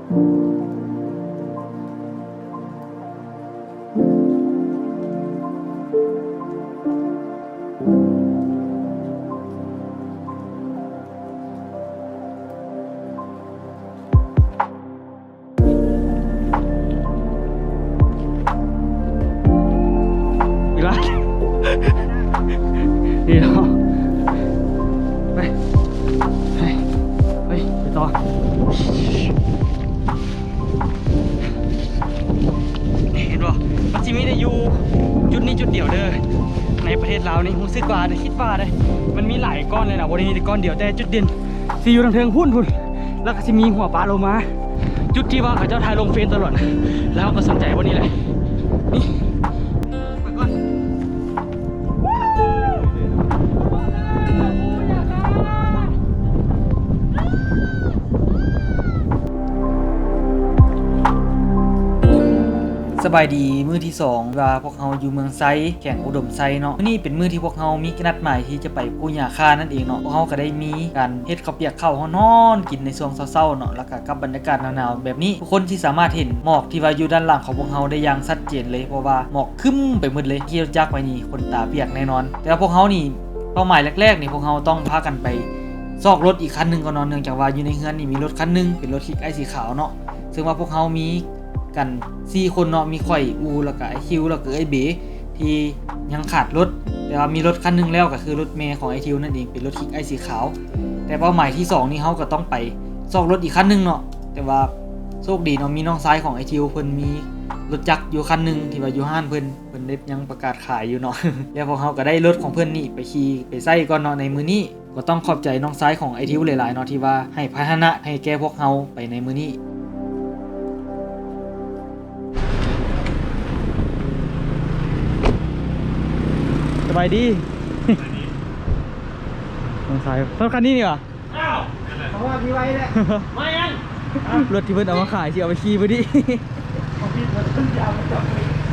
ອີກແລ້ວ ນີ້ເນາະ ໄປ ໄປ ໄປ ໄປຕໍ່ ນີ້ເຫັນບໍ່ ມັນຊິມີແຕ່ຢູ່ຈຸດນີ້ຈຸດດຽວເດີ ໃນປະເທດລາວນີ້ ຮູ້ສຶກວ່າ ຄິດວ່າເດ້ ມັນມີຫຼາຍກ້ອນເລີຍນະ ບໍ່ໄດ້ມີແຕ່ກ້ອນດຽວ ແຕ່ຈຸດເດັ່ນ ຊິຢູ່ທາງເທິງພຸ້ນ ພຸ້ນ ແລ້ວກໍຊິມີຫົວປາລົງມາ ຈຸດທີ່ວ່າເຂົາເຈົ້າຖ່າຍລົງເຟສຕະຫຼອດ ແລ້ວເຮົາກໍສົນໃຈບ່ອນນີ້ແຫຼະ ນີ້ ໄປກ່ອນ ສະບາຍດີ ມື້ທີສອງ ວ່າພວກເຮົາຢູ່ເມືອງໄຊ ແຂວງອຸດົມໄຊເນາະ ມື້ນີ້ເປັນມື້ທີ່ພວກເຮົາມີນັດໝາຍທີ່ຈະໄປພູຫຍ້າຄານັ້ນເອງເນາະ ພວກເຮົາກໍໄດ້ມີການເຮັດເຂົ້າປຽກເຂົ້າຮ້ອນໆກິນໃນຊ່ວງເຊົ້າໆເນາະ ແລ້ວກໍກັບບັນຍາກາດໜາວໆແບບນີ້ ທຸກຄົນຊິສາມາດເຫັນໝອກທີ່ວ່າຢູ່ດ້ານຫຼັງຂອງພວກເຮົາໄດ້ຢ່າງຊັດເຈນເລີຍ ເພາະວ່າໝອກຄຶ້ມໄປໝົດເລີຍ ຂີ່ລົດຈັກໄປນີ້ຂົນຕາປຽກແນ່ນອນ ແຕ່ວ່າພວກເຮົານີ້ ເປົ້າໝາຍແລກໆນີ້ ພວກເຮົາຕ້ອງພາກັນໄປຊອກລົດອີກຄັນໜຶ່ງກ່ອນເນາະ ເນື່ອງຈາກວ່າຢູ່ໃນເຮືອນນີ້ມີລົດຄັນໜຶ່ງ ເປັນລົດຄິກໄອສີຂາວເນາະ ເຊິ່ງວ່າພວກເຮົາມີ ກັນສີ່ຄົນເນາະ ມີຂ້ອຍ ອູ ແລ້ວກະໄອຄິວ ແລ້ວກະເອື້ອຍເບ ທີ່ຍັງຂາດລົດ ແຕ່ວ່າມີລົດຄັນໜຶ່ງແລ້ວ ກໍຄືລົດແມ່ຂອງໄອທິວນັ້ນເອງ ເປັນລົດຄິກໄອສີຂາວ ແຕ່ເປົ້າໝາຍທີສອງນີ້ ເຮົາກໍຕ້ອງໄປຊອກລົດອີກຄັນໜຶ່ງເນາະ ແຕ່ວ່າໂຊກດີເນາະ ມີນ້ອງຊາຍຂອງໄອທິວ ເພິ່ນມີລົດຈັກຢູ່ຄັນໜຶ່ງ ທີ່ວ່າຢູ່ຮ້ານເພິ່ນ ເພິ່ນໄດ້ຍັງປະກາດຂາຍຢູ່ເນາະ ແລ້ວພວກເຮົາກໍໄດ້ລົດຂອງເພິ່ນນີ້ໄປຂີ່ໄປໃຊ້ກ່ອນເນາະ ໃນມື້ນີ້ ກໍຕ້ອງຂອບໃຈນ້ອງຊາຍຂອງໄອທິວຫຼາຍໆເນາະ ທີ່ວ່າໃຫ້ພາຫະນະໃຫ້ແກ່ພວກເຮົາໄປໃນມື້ນີ້. ສະບາຍດີ ສະບາຍດີ ນ້ອງຊາຍ ລົດຄັນນີ້ນີ້ຫວາ? ອ້າວ ເພາະວ່າມີໄວ້ແຫຼະ ມາຫຍັງ? ລົດທີ່ເພິ່ນເອົາມາຂາຍ ຊິເອົາໄປຂີ່ມື້ນີ້.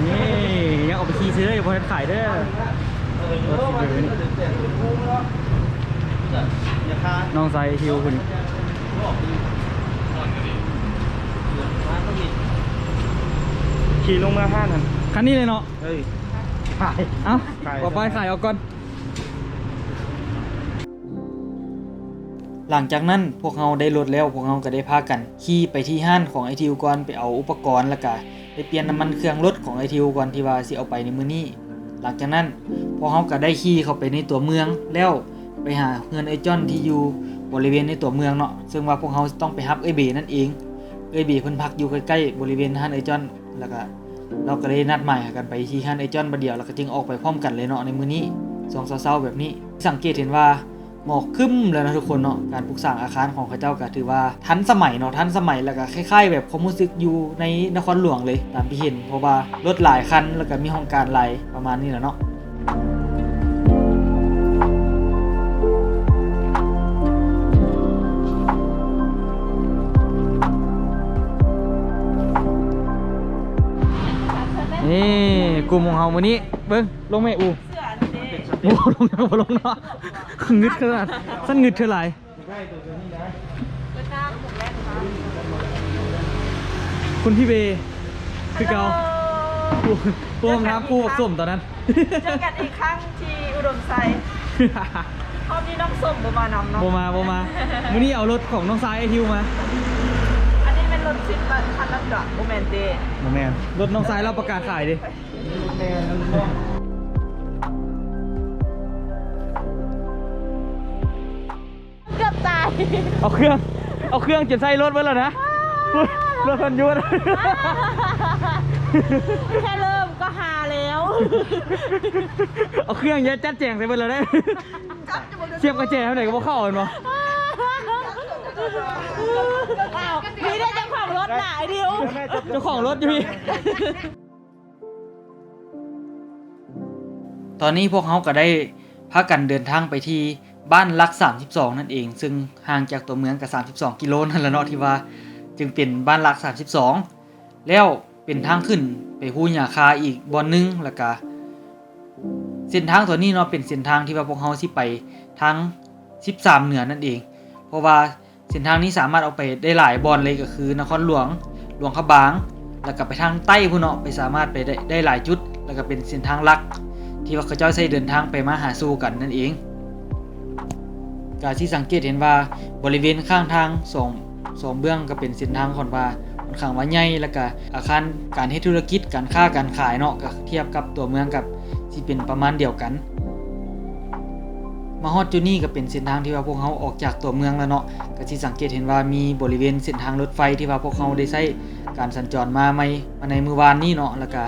ນີ້ ຍັງເອົາໄປຂີ່ຊື່ເດີ ບໍ່ທັນຂາຍເດີ. ນ້ອງຊາຍທິວພຸ້ນ ຂີ່ລົງເມືອງຮ້ານຫັ້ນ ຄັນນີ້ເລີຍເນາະ. ເອີ ຂາຍ ເອົ້າ ຂາຍ ເອົາໄປຂາຍເອົາກ່ອນ. ຫຼັງຈາກນັ້ນ ພວກເຮົາໄດ້ລົດແລ້ວ ພວກເຮົາກໍໄດ້ພາກັນຂີ່ໄປທີ່ຮ້ານຂອງໄອທິວກ່ອນ ໄປເອົາອຸປະກອນ ແລ້ວກະໄປປ່ຽນນ້ຳມັນເຄື່ອງລົດຂອງໄອທິວກ່ອນ ທີ່ວ່າຊິເອົາໄປໃນມື້ນີ້. ຫຼັງຈາກນັ້ນ ພວກເຮົາກໍໄດ້ຂີ່ເຂົ້າໄປໃນຕົວເມືອງ ແລ້ວໄປຫາເຮືອນເອື້ອຍຈ້ອນທີ່ຢູ່ບໍລິເວນໃນຕົວເມືອງເນາະ ເຊິ່ງວ່າພວກເຮົາຕ້ອງໄປຮັບເອື້ອຍເບນັ້ນເອງ. ເອື້ອຍເບເພິ່ນພັກຢູ່ໃກ້ໆບໍລິເວນຮ້ານເອື້ອຍຈ້ອນ ແລ້ວກະ ເຮົາກໍໄດ້ນັດໝາຍຫາກັນໄປທີ່ຮ້ານເອື້ອຍຈ້ອນບາດດຽວ ແລ້ວກໍຈຶ່ງອອກໄປພ້ອມກັນເລີຍເນາະ ໃນມື້ນີ້ ຊ່ວງເຊົ້າໆແບບນີ້. ສັງເກດເຫັນວ່າໝອກຄຶ້ມແລ້ວນະທຸກຄົນເນາະ. ການປຸກສ້າງອາຄານຂອງເຂົາເຈົ້າກໍຖືວ່າທັນສະໄໝເນາະ ທັນສະໄໝ ແລ້ວກໍຄ້າຍໆແບບຄວາມຮູ້ສຶກຢູ່ໃນນະຄອນຫຼວງເລີຍ ຕາມທີ່ເຫັນ ເພາະວ່າລົດຫຼາຍຄັນ ແລ້ວກໍມີຫ້ອງການຫຼາຍ ປະມານນີ້ແຫຼະເນາະ. ນີ້ ກຸ່ມຂອງເຮົາມື້ນີ້ ເບິ່ງ ລົງແມ່ອູ. ໂອ້ ລົງ ບໍ່ລົງເນາະ ງຶດຂະໜາດ ຊັ້ນງຶດເທື່ອຫຼາຍ. ຄຸນພີ່ເບ ຄືເກົ່າ ຜູ້ຮ່ວມທາງຄູ່ບັກສົ້ມຕອນນັ້ນ. ເຈີກັນອີກຄັ້ງທີ່ອຸດົມໄຊ. ຮອບນີ້ນ້ອງສົ້ມບໍ່ມານຳເນາະ. ບໍ່ມາ ບໍ່ມາ. ມື້ນີ້ເອົາລົດຂອງນ້ອງຊາຍໄອທິວມາ. ອັນນີ້ແມ່ນລົດຊິດບ້ານຄັນນັ້ນກະບໍ່ແມ່ນເດ້. ບໍ່ແມ່ນ. ລົດນ້ອງຊາຍລາວປະກາດຂາຍເດ້. ເກືອບຕາຍ. ເອົາເຄື່ອງ ເອົາເຄື່ອງຈົນໃສ່ລົດເບິດແລ້ວນະ. ລົດເພິ່ນຢູ່. ແຄ່ເລີ່ມກໍຫາແລ້ວ. ເອົາເຄື່ອງຍັດຈັດແຈງໃສ່ເບິດແລ້ວເດ້. ສຽບກະແຈທາງໃດກໍບໍ່ເຂົ້າແມ່ນບໍ່? ອ້າວ ມີແຕ່ເຈົ້າຂອງລົດນະ ໄອ້ດິວ. ເຈົ້າຂອງລົດຢູ່ພີ້. ຕອນນີ້ພວກເຮົາກໍໄດ້ພາກັນເດີນທາງໄປທີ່ບ້ານຫຼັກສາມສິບສອງນັ້ນເອງ ເຊິ່ງຫ່າງຈາກຕົວເມືອງກໍສາມສິບສອງກິໂລນັ້ນແຫຼະເນາະ ທີ່ວ່າຈຶ່ງເປັນບ້ານຫຼັກສາມສິບສອງ ແລ້ວເປັນທາງຂຶ້ນໄປພູຫຍ້າຄາອີກບ່ອນໜຶ່ງ ແລ້ວກະເສັ້ນທາງຕົວນີ້ເນາະ ເປັນເສັ້ນທາງທີ່ວ່າພວກເຮົາຊິໄປທາງສິບສາມເໜືອນັ້ນເອງ ເພາະວ່າ ເສັ້ນທາງນີ້ສາມາດອອກໄປໄດ້ຫຼາຍບ່ອນເລີຍ ກໍຄືນະຄອນຫຼວງ, ຫຼວງພະບາງ ແລ້ວກໍໄປທາງໃຕ້ພຸ້ນເນາະ, ໄປສາມາດໄປໄດ້ ໄດ້ຫຼາຍຈຸດ ແລ້ວກໍເປັນເສັ້ນທາງຫຼັກທີ່ວ່າເຂົາເຈົ້າໃຊ້ເດີນທາງໄປມາຫາສູ່ກັນນັ້ນເອງ. ກໍຊິສັງເກດເຫັນວ່າບໍລິເວນຂ້າງທາງສອງ ສອງເບື້ອງກໍເປັນເສັ້ນທາງຂ້ອນວ່າ ຂ້ອນຂ້າງວ່າໃຫຍ່ ແລ້ວກະອາຄານການເຮັດທຸລະກິດ ການຄ້າການຂາຍເນາະ ກະທຽບກັບຕົວເມືອງກະຊິເປັນປະມານດຽວກັນ. ມາຮອດຈຸດນີ້ກະເປັນເສັ້ນທາງທີ່ວ່າພວກເຮົາອອກຈາກຕົວເມືອງແລ້ວເນາະ, ກະຊິສັງເກດເຫັນວ່າມີບໍລິເວນເສັ້ນທາງລົດໄຟທີ່ວ່າພວກເຮົາໄດ້ໃຊ້ການສັນຈອນມາໃໝ່ ມາໃນມື້ວານນີ້ເນາະ, ແລ້ວກະ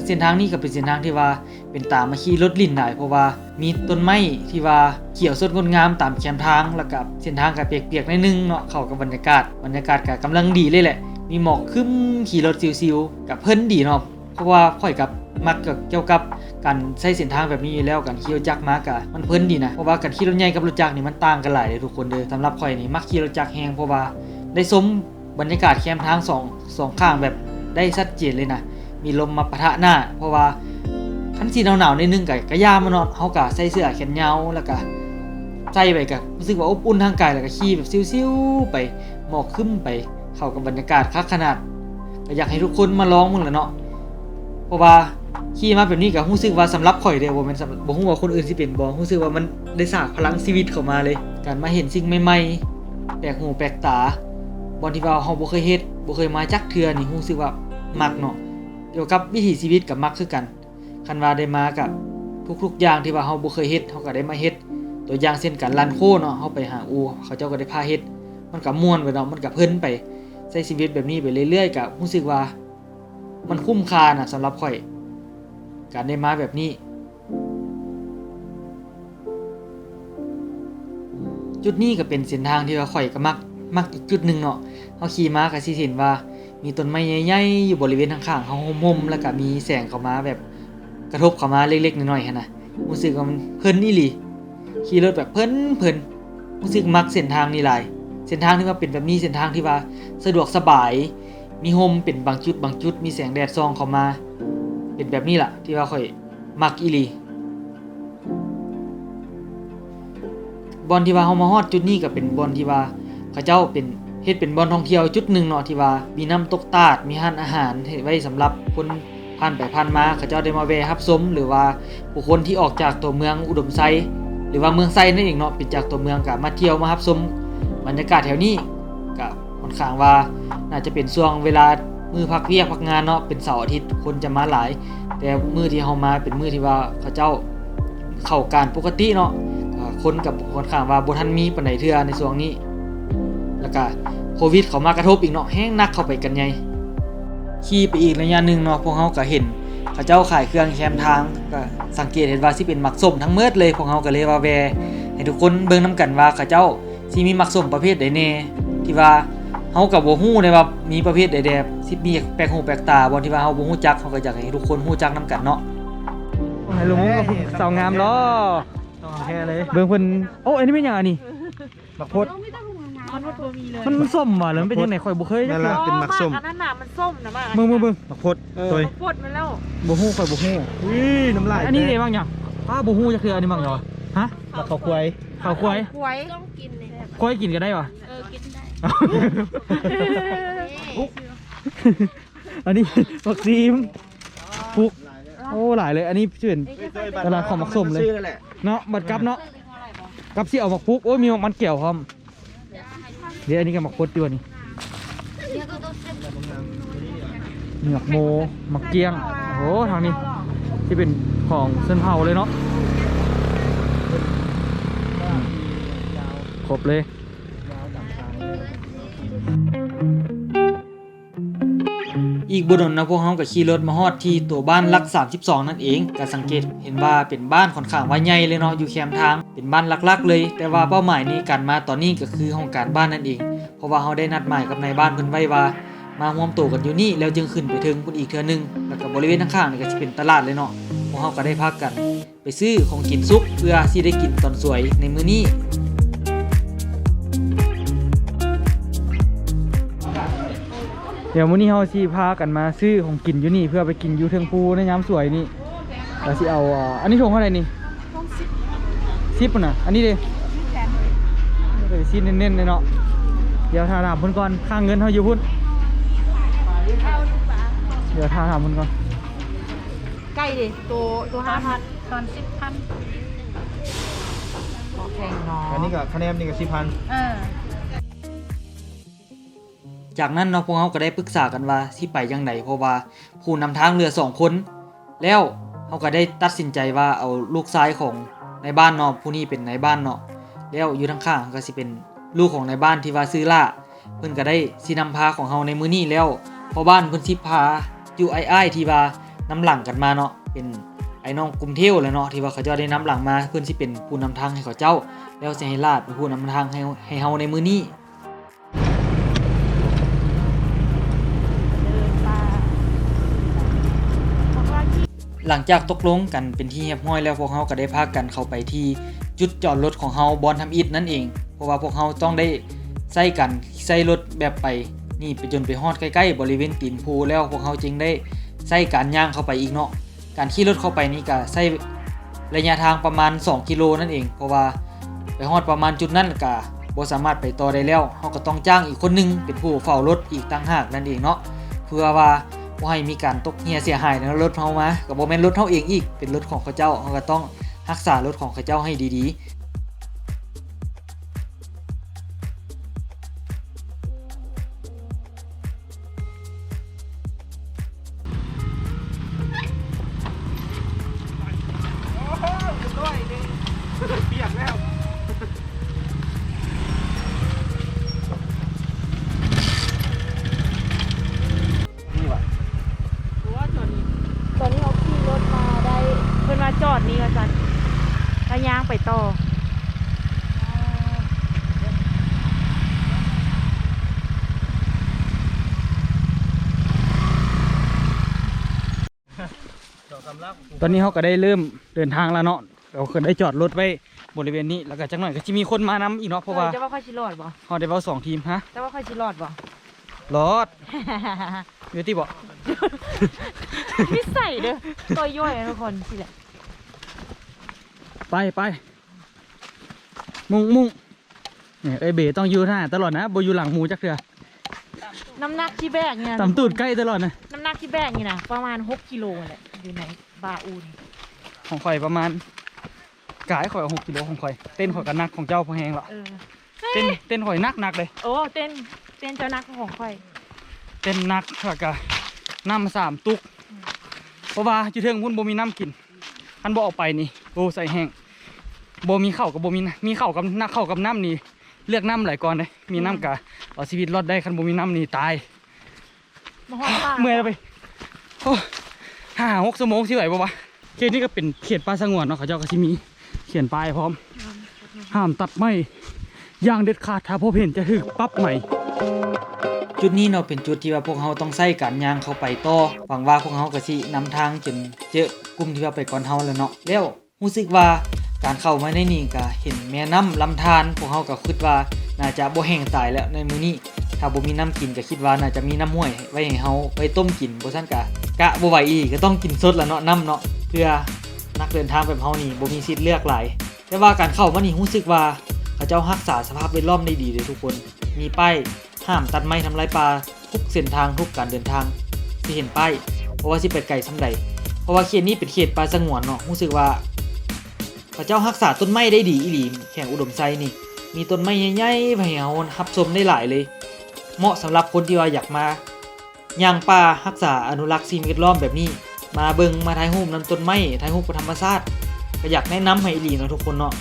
ເສັ້ນທາງນີ້ກະເປັນເສັ້ນທາງທີ່ວ່າ ເປັນຕາມາຂີ່ລົດຫຼິ້ນຫຼາຍ ເພາະວ່າມີຕົ້ນໄມ້ທີ່ວ່າຂຽວສົດງົດງາມຕາມແຄມທາງ ແລ້ວກະເສັ້ນທາງກະປຽກໆໜ້ອຍໜຶ່ງເນາະ, ເຂົ້າກັບບັນຍາກາດ, ບັນຍາກາດກະກຳລັງດີເລີຍແຫຼະ, ມີໝອກຄຶ້ມ ຂີ່ລົດຊິວໆ ກະເພີນດີເນາະ. ເພາະວ່າຂ້ອຍກະມັກກ່ຽວກັບການໃຊ້ເສັ້ນທາງແບບນີ້ຢູ່ແລ້ວ, ການຂີ່ລົດຈັກມາກະມັນເພີນດີນະ, ເພາະວ່າການຂີ່ລົດໃຫຍ່ກັບລົດຈັກນີ້ມັນຕ່າງກັນຫຼາຍເດ້ທຸກຄົນເດີ. ສຳລັບຂ້ອຍນີ້ມັກຂີ່ລົດຈັກແຮງ ເພາະວ່າໄດ້ຊົມ ບັນຍາກາດແຄມທາງສອງ ສອງຂ້າງແບບໄດ້ຊັດເຈນເລີຍນະ, ມີລົມມາປະທະໜ້າ, ເພາະວ່າຄັນຊິໜາວໆໜ້ອຍໜຶ່ງກະ ກະຢ່າມັນເນາະ, ເຮົາກະໃສ່ເສື້ອແຂນຍາວ ແລ້ວກະໃສ່ໄປກະຮູ້ສຶກວ່າອົບອຸ່ນທາງກາຍ ແລ້ວກະຂີ່ແບບຊິວໆໄປ, ໝອກຄຶ້ມໄປ, ເຂົ້າກັບບັນຍາກາດຄັກຂະໜາດ. ກະຢາກໃຫ້ທຸກຄົນມາລອງເບິ່ງແຫຼະເນາະ. ເພາະວ່າຂີ່ມາແບບນີ້ກະຮູ້ສຶກວ່າ ສຳລັບຂ້ອຍເດ້ ບໍ່ແມ່ນສຳ ບໍ່ຮູ້ວ່າຄົນອື່ນຊິເປັນບໍ່, ຮູ້ສຶກວ່າມັນໄດ້ສາກພະລັງຊີວິດເຂົ້າມາເລີຍ. ການມາເຫັນສິ່ງໃໝ່ໆ ແປກຫູແປກຕາ, ບ່ອນທີ່ວ່າເຮົາບໍ່ເຄີຍເຮັດ ບໍ່ເຄີຍມາຈັກເທື່ອນີ້ ຮູ້ສຶກວ່າມັກເນາະ. ກ່ຽວກັບວິຖີຊີວິດກະມັກຄືກັນ, ຄັນວ່າໄດ້ມາກະທຸກໆຢ່າງທີ່ວ່າເຮົາບໍ່ເຄີຍເຮັດ ເຮົາກະໄດ້ມາເຮັດ. ຕົວຢ່າງເຊັ່ນການລັ່ນໂຄເນາະ, ເຮົາໄປຫາອູ່ ເຂົາເຈົ້າກະໄດ້ພາເຮັດ, ມັນກະມ່ວນໄປເນາະ, ມັນກະເພີນໄປ. ໃຊ້ຊີວິດແບບນີ້ໄປເລື້ອຍໆ ກະຮູ້ສຶກວ່າ ມັນຄຸ້ມຄ່ານະ ສຳລັບຂ້ອຍ ການໄດ້ມາແບບນີ້. ຈຸດນີ້ກະເປັນເສັ້ນທາງທີ່ວ່າຂ້ອຍກະມັກ, ມັກອີກຈຸດໜຶ່ງເນາະ. ເຮົາຂີ່ມາກະຊິເຫັນວ່າມີຕົ້ນໄມ້ໃຫຍ່ໆຢູ່ບໍລິເວນຂ້າງໆເຮົາ ຮົ່ມໆ ແລ້ວກະມີແສງເຂົ້າມາແບບກະທົບເຂົ້າມາເລັກໆນ້ອຍໆຫັ້ນນະ. ຮູ້ສຶກວ່າມັນເພີນອີ່ຫຼີ, ຂີ່ລົດແບບເພີນໆ. ຮູ້ສຶກມັກເສັ້ນທາງນີ້ຫຼາຍ, ເສັ້ນທາງທີ່ວ່າເປັນແບບນີ້ ເສັ້ນທາງທີ່ວ່າສະດວກສະບາຍ, ມີຮົ່ມເປັນບາງຈຸດບາງຈຸດ, ມີແສງແດດສ່ອງເຂົ້າມາ, ເປັນແບບນີ້ລະທີ່ວ່າຂ້ອຍມັກອີ່ຫຼີ. ບ່ອນທີ່ວ່າເຮົາມາຮອດຈຸດນີ້ກະເປັນບ່ອນທີ່ວ່າເຂົາເຈົ້າເປັນ ເຮັດເປັນບ່ອນທ່ອງທ່ຽວຈຸດໜຶ່ງເນາະ, ທີ່ວ່າມີນ້ຳຕົກຕາດ, ມີຮ້ານອາຫານໃຫ້ໄວ້ສຳລັບຄົນ ຜ່ານໄປຜ່ານມາ ເຂົາເຈົ້າໄດ້ມາແວ່ຮັບຊົມ ຫຼືວ່າຜູ້ຄົນທີ່ອອກຈາກຕົວເມືອງອຸດົມໄຊ ຫຼືວ່າເມືອງໄຊນັ້ນເອງເນາະ, ເປັນຈາກຕົວເມືອງກະມາທ່ຽວມາຮັບຊົມບັນຍາກາດແຖວນີ້. ກະຂ້ອນຂ້າງວ່າໜ້າຈະເປັນຊ່ວງເວລາມື້ພັກວຽກພັກງານເນາະ, ເປັນເສົາອາທິດຄົນຈະມາຫຼາຍ, ແຕ່ມື້ທີ່ເຮົາມາເປັນມື້ທີ່ວ່າເຂົາເຈົ້າເຂົ້າການປົກກະຕິເນາະ, ກະຄົນກະຂ້ອນຂ້າງວ່າບໍ່ທັນມີປານໃດເທື່ອໃນຊ່ວງນີ້. ແລ້ວກະໂຄວິດເຂົ້າມາກະທົບອີກເນາະ, ແຮງໜັກເຂົ້າໄປກັນໃຫຍ່. ຂີ່ໄປອີກໄລຍະໜຶ່ງເນາະ, ພວກເຮົາກະເຫັນເຂົາເຈົ້າຂາຍເຄື່ອງແຄມທາງ, ກະສັງເກດເຫັນວ່າຊິເປັນໝາກສົ້ມທັງໝົດເລີຍ. ພວກເຮົາກະເລີຍວ່າແວ່ໃຫ້ທຸກຄົນເບິ່ງນຳກັນວ່າເຂົາເຈົ້າຊິມີໝາກສົ້ມປະເພດໃດແດ່ ທີ່ວ່າເຮົາກະບໍ່ຮູ້ເດ້ວ່າມີປະເພດໃດແດ່, ຊິມີແປກຫູແປກຕາບໍ່ ທີ່ວ່າເຮົາບໍ່ຮູ້ຈັກ. ເຮົາກະຢາກໃຫ້ທຸກຄົນຮູ້ຈັກນຳກັນເນາະ. ໃຫ້ລຸງສາວງາມຫຼໍ່ ຕ້ອງແທ້ເລີຍ. ເບິ່ງເພິ່ນ, ໂອ້ ອັນນີ້ແມ່ນຫຍັງອັນນີ້? ໝາກພົດ. ມັນ ມັນສົ້ມຫວາ ຫຼືມັນເປັນຈັ່ງໃດ? ຂ້ອຍບໍ່ເຄີຍຈັກເທື່ອ. ແມ່ນລະ ເປັນໝາກສົ້ມ. ອັນນັ້ນນະ ມັນສົ້ມນະ. ເບິ່ງ ເບິ່ງ ໝາກພົດ. ເອີ ໝາກພົດມັນແລ້ວ. ບໍ່ຮູ້ ຂ້ອຍບໍ່ຮູ້. ອຸ້ຍ ນ້ຳລາຍ. ອັນນີ້ເດ້ ໝາກຫຍັງ? ປ້າ ບໍ່ຮູ້ຈັກເທື່ອ. ອັນນີ້ໝາກຫຍັງຫວາ? ຮະ? ໝາກເຂົ້າຄວາຍ. ເຂົ້າຄວາຍ. ຄວາຍກິນກະໄດ້ຫວາ? ເອີ ກິນໄດ້. ອັນນີ້ໝາກຊີມ ປຸກ. ໂອ້ ຫຼາຍເລີຍ. ອັນນີ້ຊິເປັນຕະຫຼາດຂອງໝາກສົ້ມເລີຍເນາະ. ບັດກັບເນາະ ກັບຊິເອົາໝາກປຸກ. ໂອ້ຍ ມີໝາກມັນແກ້ວພ້ອມ. ເດ ອັນນີ້ກະໝາກພົດຢູ່ນີ້. ມີໝາກໂມ ໝາກກ້ຽງ. ໂອ້ ທາງນີ້ຊິເປັນຂອງຊົນເຜົ່າເລີຍເນາະ. ຄົບເລີຍ. ອີກບໍ່ດົນເນາະ ພວກເຮົາກະຂີ່ລົດມາຮອດທີ່ຕົວບ້ານຫຼັກສາມສິບສອງນັ້ນເອງ. ກະສັງເກດເຫັນວ່າເປັນບ້ານຂ້ອນຂ້າງວ່າໃຫຍ່ເລີຍເນາະ, ຢູ່ແຄມທາງ ເປັນບ້ານຫຼັກໆເລີຍ. ແຕ່ວ່າເປົ້າໝາຍໃນການມາຕອນນີ້ກະຄືຫ້ອງການບ້ານນັ້ນເອງ, ເພາະວ່າເຮົາໄດ້ນັດໝາຍກັບນາຍບ້ານເພິ່ນໄວ້ວ່າ ມາຮວມໂຕກັນຢູ່ນີ້ ແລ້ວຈຶ່ງຂຶ້ນໄປເທິງພຸ້ນອີກເທື່ອໜຶ່ງ. ແລ້ວກະບໍລິເວນຂ້າງໆນີ້ກະຊິເປັນຕະຫຼາດເລີຍເນາະ. ພວກເຮົາກະໄດ້ພາກັນ ໄປຊື້ຂອງກິນສຸກ ເພື່ອຊິໄດ້ກິນຕອນສວຍໃນມື້ນີ້. ດຽວມື້ນີ້ເຮົາຊິພາກັນມາຊື້ຂອງກິນຢູ່ນີ້ ເພື່ອໄປກິນຢູ່ເທິງພູໃນຍາມສວຍນີ້. ລະຊິເອົາ ອັນນີ້ຖົງເທົ່າໃດນີ້? ສິບພຸ້ນນະ. ອັນນີ້ເດ? ຊິເນັ້ນໆເລີຍເນາະ. ດຽວຖ້າຖາມເພິ່ນກ່ອນ ຄ່າເງິນເຮົາຢູ່ພຸ້ນ. ດຽວຖ້າຖາມເພິ່ນກ່ອນ. ໄກ່ເດ ໂຕ ໂຕຫ້າພັນ ຕອນສິບພັນ ບໍ່ແພງເນາະ. ອັນນີ້ກໍຄະແນນນີ້ກໍສິບພັນ. ເອີ ຈາກນັ້ນເນາະ ພວກເຮົາກໍໄດ້ປຶກສາກັນວ່າຊິໄປຈັ່ງໃດ ເພາະວ່າຜູ້ນຳທາງເຫຼືອສອງຄົນ. ແລ້ວເຮົາກໍໄດ້ຕັດສິນໃຈວ່າເອົາລູກຊາຍຂອງນາຍບ້ານເນາະ, ຜູ້ນີ້ເປັນນາຍບ້ານເນາະ, ແລ້ວຢູ່ທາງຂ້າງກໍຊິເປັນລູກຂອງນາຍບ້ານທີ່ວ່າຊື່ຫຼ້າ. ເພິ່ນກໍໄດ້ຊີ້ນຳພາຂອງເຮົາໃນມື້ນີ້ແລ້ວ. ພໍ່ບ້ານເພິ່ນຊິພາຈຸອ້າຍໆທີ່ວ່ານຳຫຼັງກັນມາເນາະ, ເປັນອ້າຍນ້ອງກຸ່ມເທວແຫຼະເນາະ ທີ່ວ່າເຂົາເຈົ້າໄດ້ນຳຫຼັງມາ, ເພິ່ນຊິເປັນຜູ້ນຳທາງໃຫ້ເຂົາເຈົ້າ, ແລ້ວຊິໃຫ້ຫຼ້າເປັນຜູ້ນຳທາງໃຫ້ ໃຫ້ເຮົາໃນມື້ນີ້. ຫຼັງຈາກຕົກລົງກັນເປັນທີ່ຮຽບຮ້ອຍແລ້ວ, ພວກເຮົາກໍໄດ້ພາກັນເຂົ້າໄປທີ່ຈຸດຈອດລົດຂອງເຮົາບ່ອນທຳອິດນັ້ນເອງ, ເພາະວ່າພວກເຮົາຕ້ອງໄດ້ໃຊ້ການໃຊ້ລົດແບບໄປນີ້ໄປຈົນໄປຮອດໃກ້ໆບໍລິເວນຕີນພູແລ້ວ, ພວກເຮົາຈຶ່ງໄດ້ໃຊ້ການຍ່າງເຂົ້າໄປອີກເນາະ. ການຂີ່ລົດເຂົ້າໄປນີ້ກະໃຊ້ໄລຍະທາງປະມານສອງກິໂລນັ້ນເອງ, ເພາະວ່າໄປຮອດປະມານຈຸດນັ້ນກະບໍ່ສາມາດໄປຕໍ່ໄດ້ແລ້ວ, ເຮົາກໍຕ້ອງຈ້າງອີກຄົນໜຶ່ງເປັນຜູ້ເຝົ້າລົດອີກຕ່າງຫາກນັ້ນເອງເນາະ, ເພື່ອວ່າບໍ່ໃຫ້ມີການຕົກເຮ່ຍເສຍຫາຍໃນລົດເຮົາມາ, ກໍບໍ່ແມ່ນລົດເຮົາເອງອີກ, ເປັນລົດຂອງເຂົາເຈົ້າ, ເຮົາກໍຕ້ອງຮັກສາລົດຂອງເຂົາເຈົ້າໃຫ້ດີໆ. ຕອນນີ້ເຮົາຂີ່ລົດມາໄດ້ ເພິ່ນວ່າຈອດນີ້ວ່າຊັ້ນ ແລ້ວຍ່າງໄປຕໍ່. ຕອນນີ້ເຮົາກໍໄດ້ເລີ່ມເດີນທາງແລ້ວເນາະ, ເຮົາກໍໄດ້ຈອດລົດໄວ້ບໍລິເວນນີ້, ແລ້ວກໍຈັກໜ້ອຍກໍຊິມີຄົນມານຳອີກເນາະ, ເພາະວ່າ ເຈົ້າວ່າຂ້ອຍຊິລອດບໍ່? ເຮົາໄດ້ເວົ້າສອງທີມ. ຮະ? ເຈົ້າວ່າຂ້ອຍຊິລອດບໍ່? ລອດ. ຢູ່ຕິບໍ່? ນິໄສເດີ ໂຕຍ່ອຍທຸກຄົນ ຊີ້ແຫຼະ. ໄປ ໄປ ມຸ່ງ ມຸ່ງ. ນີ້ ເອີຍເບຕ້ອງຢູ່ໜ້າຕະຫຼອດນະ, ບໍ່ຢູ່ຫຼັງໝູຈັກເທື່ອ. ນ້ຳໜັກທີ່ແບກນີ້ນະ ຕຳຕູດໄກ່ຕະຫຼອດນະ. ນ້ຳໜັກທີ່ແບກນີ້ນະ ປະມານຫົກກິໂລແຫຼະ ຢູ່ໃນບາອູນີ້. ຂອງຂ້ອຍປະມານ ກາຍຂ້ອຍເອົາຫົກກິໂລຂອງຂ້ອຍ, ເຕັນຂ້ອຍກໍໜັກຂອງເຈົ້າພໍແຮງລະ. ເອີ ເຕັນ ເຕັນຂ້ອຍໜັກໆເດ້. ໂອ້ ເຕັນ ເຕັນເຈົ້າໜັກກວ່າຂອງຂ້ອຍ. ເຕັນໜັກ ແລ້ວກໍນ້ຳສາມຕຸກ. ອືມ ເພາະວ່າຢູ່ເທິງພຸ້ນບໍ່ມີນ້ຳກິນ, ຄັນບໍ່ເອົາໄປນີ້ ໂອ້ ໃສ່ແຫ້ງ. ບໍ່ມີເຂົ້າກໍບໍ່ມີນະ, ມີເຂົ້າກັບ ເຂົ້າກັບນ້ຳນີ້ ເລືອກນ້ຳຫຼາຍກ່ອນເດ້. ມີນ້ຳ ອືມ ກະເອົາຊີວິດລອດໄດ້, ຄັນບໍ່ມີນ້ຳນີ້ຕາຍ. ມາຮອດປ່າ ເມື່ອຍແລ້ວໄປ. ໂອ້ ຫ້າຫົກຊົ່ວໂມງຊິໄຫວບໍ່ວະ? ເຂດນີ້ກໍເປັນເຂດປ່າສະຫງວນເນາະ, ເຂົາເຈົ້າກໍຊິມີຂຽນປ້າຍພ້ອມ ຫ້າມຕັດໄມ້ຢ່າງເດັດຂາດ, ຖ້າພົບເຫັນຈະຖືກປັບໃໝ. ຈຸດນີ້ເນາະ ເປັນຈຸດທີ່ວ່າພວກເຮົາຕ້ອງໃຊ້ການຍ່າງເຂົ້າໄປຕໍ່. ຫວັງວ່າພວກເຮົາກໍຊິນຳທາງຈົນເຈີກຸ່ມທີ່ວ່າໄປກ່ອນເຮົາແລ້ວເນາະ. ແລ້ວ ຮູ້ສຶກວ່າການເຂົ້າມາໃນນີ້ກະເຫັນແມ່ນ້ຳລຳທານ, ພວກເຮົາກະຄິດວ່າໜ້າຈະບໍ່ແຫ້ງຕາຍແລ້ວໃນມື້ນີ້. ຖ້າບໍ່ມີນ້ຳກິນກະຄິດວ່າໜ້າຈະມີນ້ຳຫ້ວຍໄວ້ໃຫ້ເຮົາໄວ້ຕົ້ມກິນ, ບໍ່ຊັ້ນກະ ກະບໍ່ໄຫວອີ່ຫຼີ, ກະຕ້ອງກິນສົດລະເນາະ ນ້ຳເນາະ. ເພື່ອນັກເດີນທາງແບບເຮົານີ້ບໍ່ມີສິດເລືອກຫຼາຍ. ແຕ່ວ່າການເຂົ້າມານີ້ຮູ້ສຶກວ່າເຂົາເຈົ້າຮັກສາສະພາບແວດລ້ອມໄດ້ດີເດ້ທຸກຄົນ. ມີປ້າຍ ຫ້າມຕັດໄມ້ທຳລາຍປ່າ ທຸກເສັ້ນທາງ ທຸກການເດີນທາງ ຊິເຫັນປ້າຍ ບໍ່ວ່າຊິໄປໄກສ່ຳໃດ. ເພາະວ່າເຂດນີ້ເປັນເຂດປ່າສະຫງວນເນາະ, ຮູ້ສຶກວ່າເຂົາເຈົ້າຮັກສາຕົ້ນໄມ້ໄດ້ດີອີ່ຫຼີ. ແຂວງອຸດົມໄຊນີ້ ມີຕົ້ນໄມ້ໃຫຍ່ໆ ໃຫ້ເຮົາຮັບຊົມໄດ້ຫຼາຍເລີຍ. ເໝາະສຳລັບຄົນທີ່ວ່າຢາກມາ ຍ່າງປ່າ ຮັກສາອະນຸລັກສິ່ງແວດລ້ອມແບບນີ້, ມາເບິ່ງ ມາຖ່າຍຮູບນຳຕົ້ນໄມ້ ຖ່າຍຮູບກັບທຳມະຊາດ, ກໍຢາກແນະນຳໃຫ້ອີ່ຫຼີເນາະທຸກຄົນເນາະ.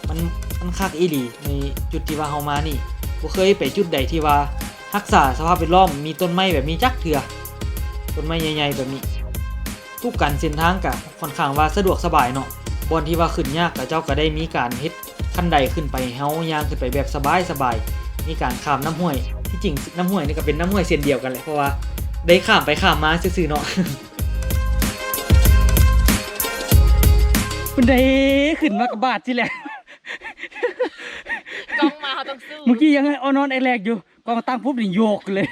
ມັນ ມັນຄັກອີ່ຫຼີ ໃນຈຸດທີ່ວ່າເຮົາມານີ້ ບໍ່ເຄີຍໄປຈຸດໃດທີ່ວ່າຮັກສາສະພາບແວດລ້ອມ ມີຕົ້ນໄມ້ແບບນີ້ຈັກເທື່ອ, ຕົ້ນໄມ້ໃຫຍ່ໆແບບນີ້. ທຸກການເສັ້ນທາງກະຂ້ອນຂ້າງວ່າສະດວກສະບາຍເນາະ, ບ່ອນທີ່ວ່າຂຶ້ນຍາກ ເຂົາເຈົ້າກະໄດ້ມີການເຮັດ ຂັ້ນໄດຂຶ້ນໄປ ເຮົາຍ່າງຂຶ້ນໄປແບບສະບາຍໆ, ມີການຂ້າມນ້ຳຫ້ວຍ. ທີ່ຈິງນ້ຳຫ້ວຍນີ້ກໍເປັນນ້ຳຫ້ວຍເສັ້ນດຽວກັນແຫຼະ, ເພາະວ່າໄດ້ຂ້າມໄປຂ້າມມາຊື່ໆເນາະ. ເພິ່ນໄດ້ຂຶ້ນມາກະບາດຊິແຫຼະ. ກ້ອງມາເຮົາຕ້ອງສູ້. ເມື່ອກີ້ຍັງເອົານອນແອກແລກຢູ່, ກ້ອງຕັ້ງປຸບນີ້ໂຍກເລີຍ.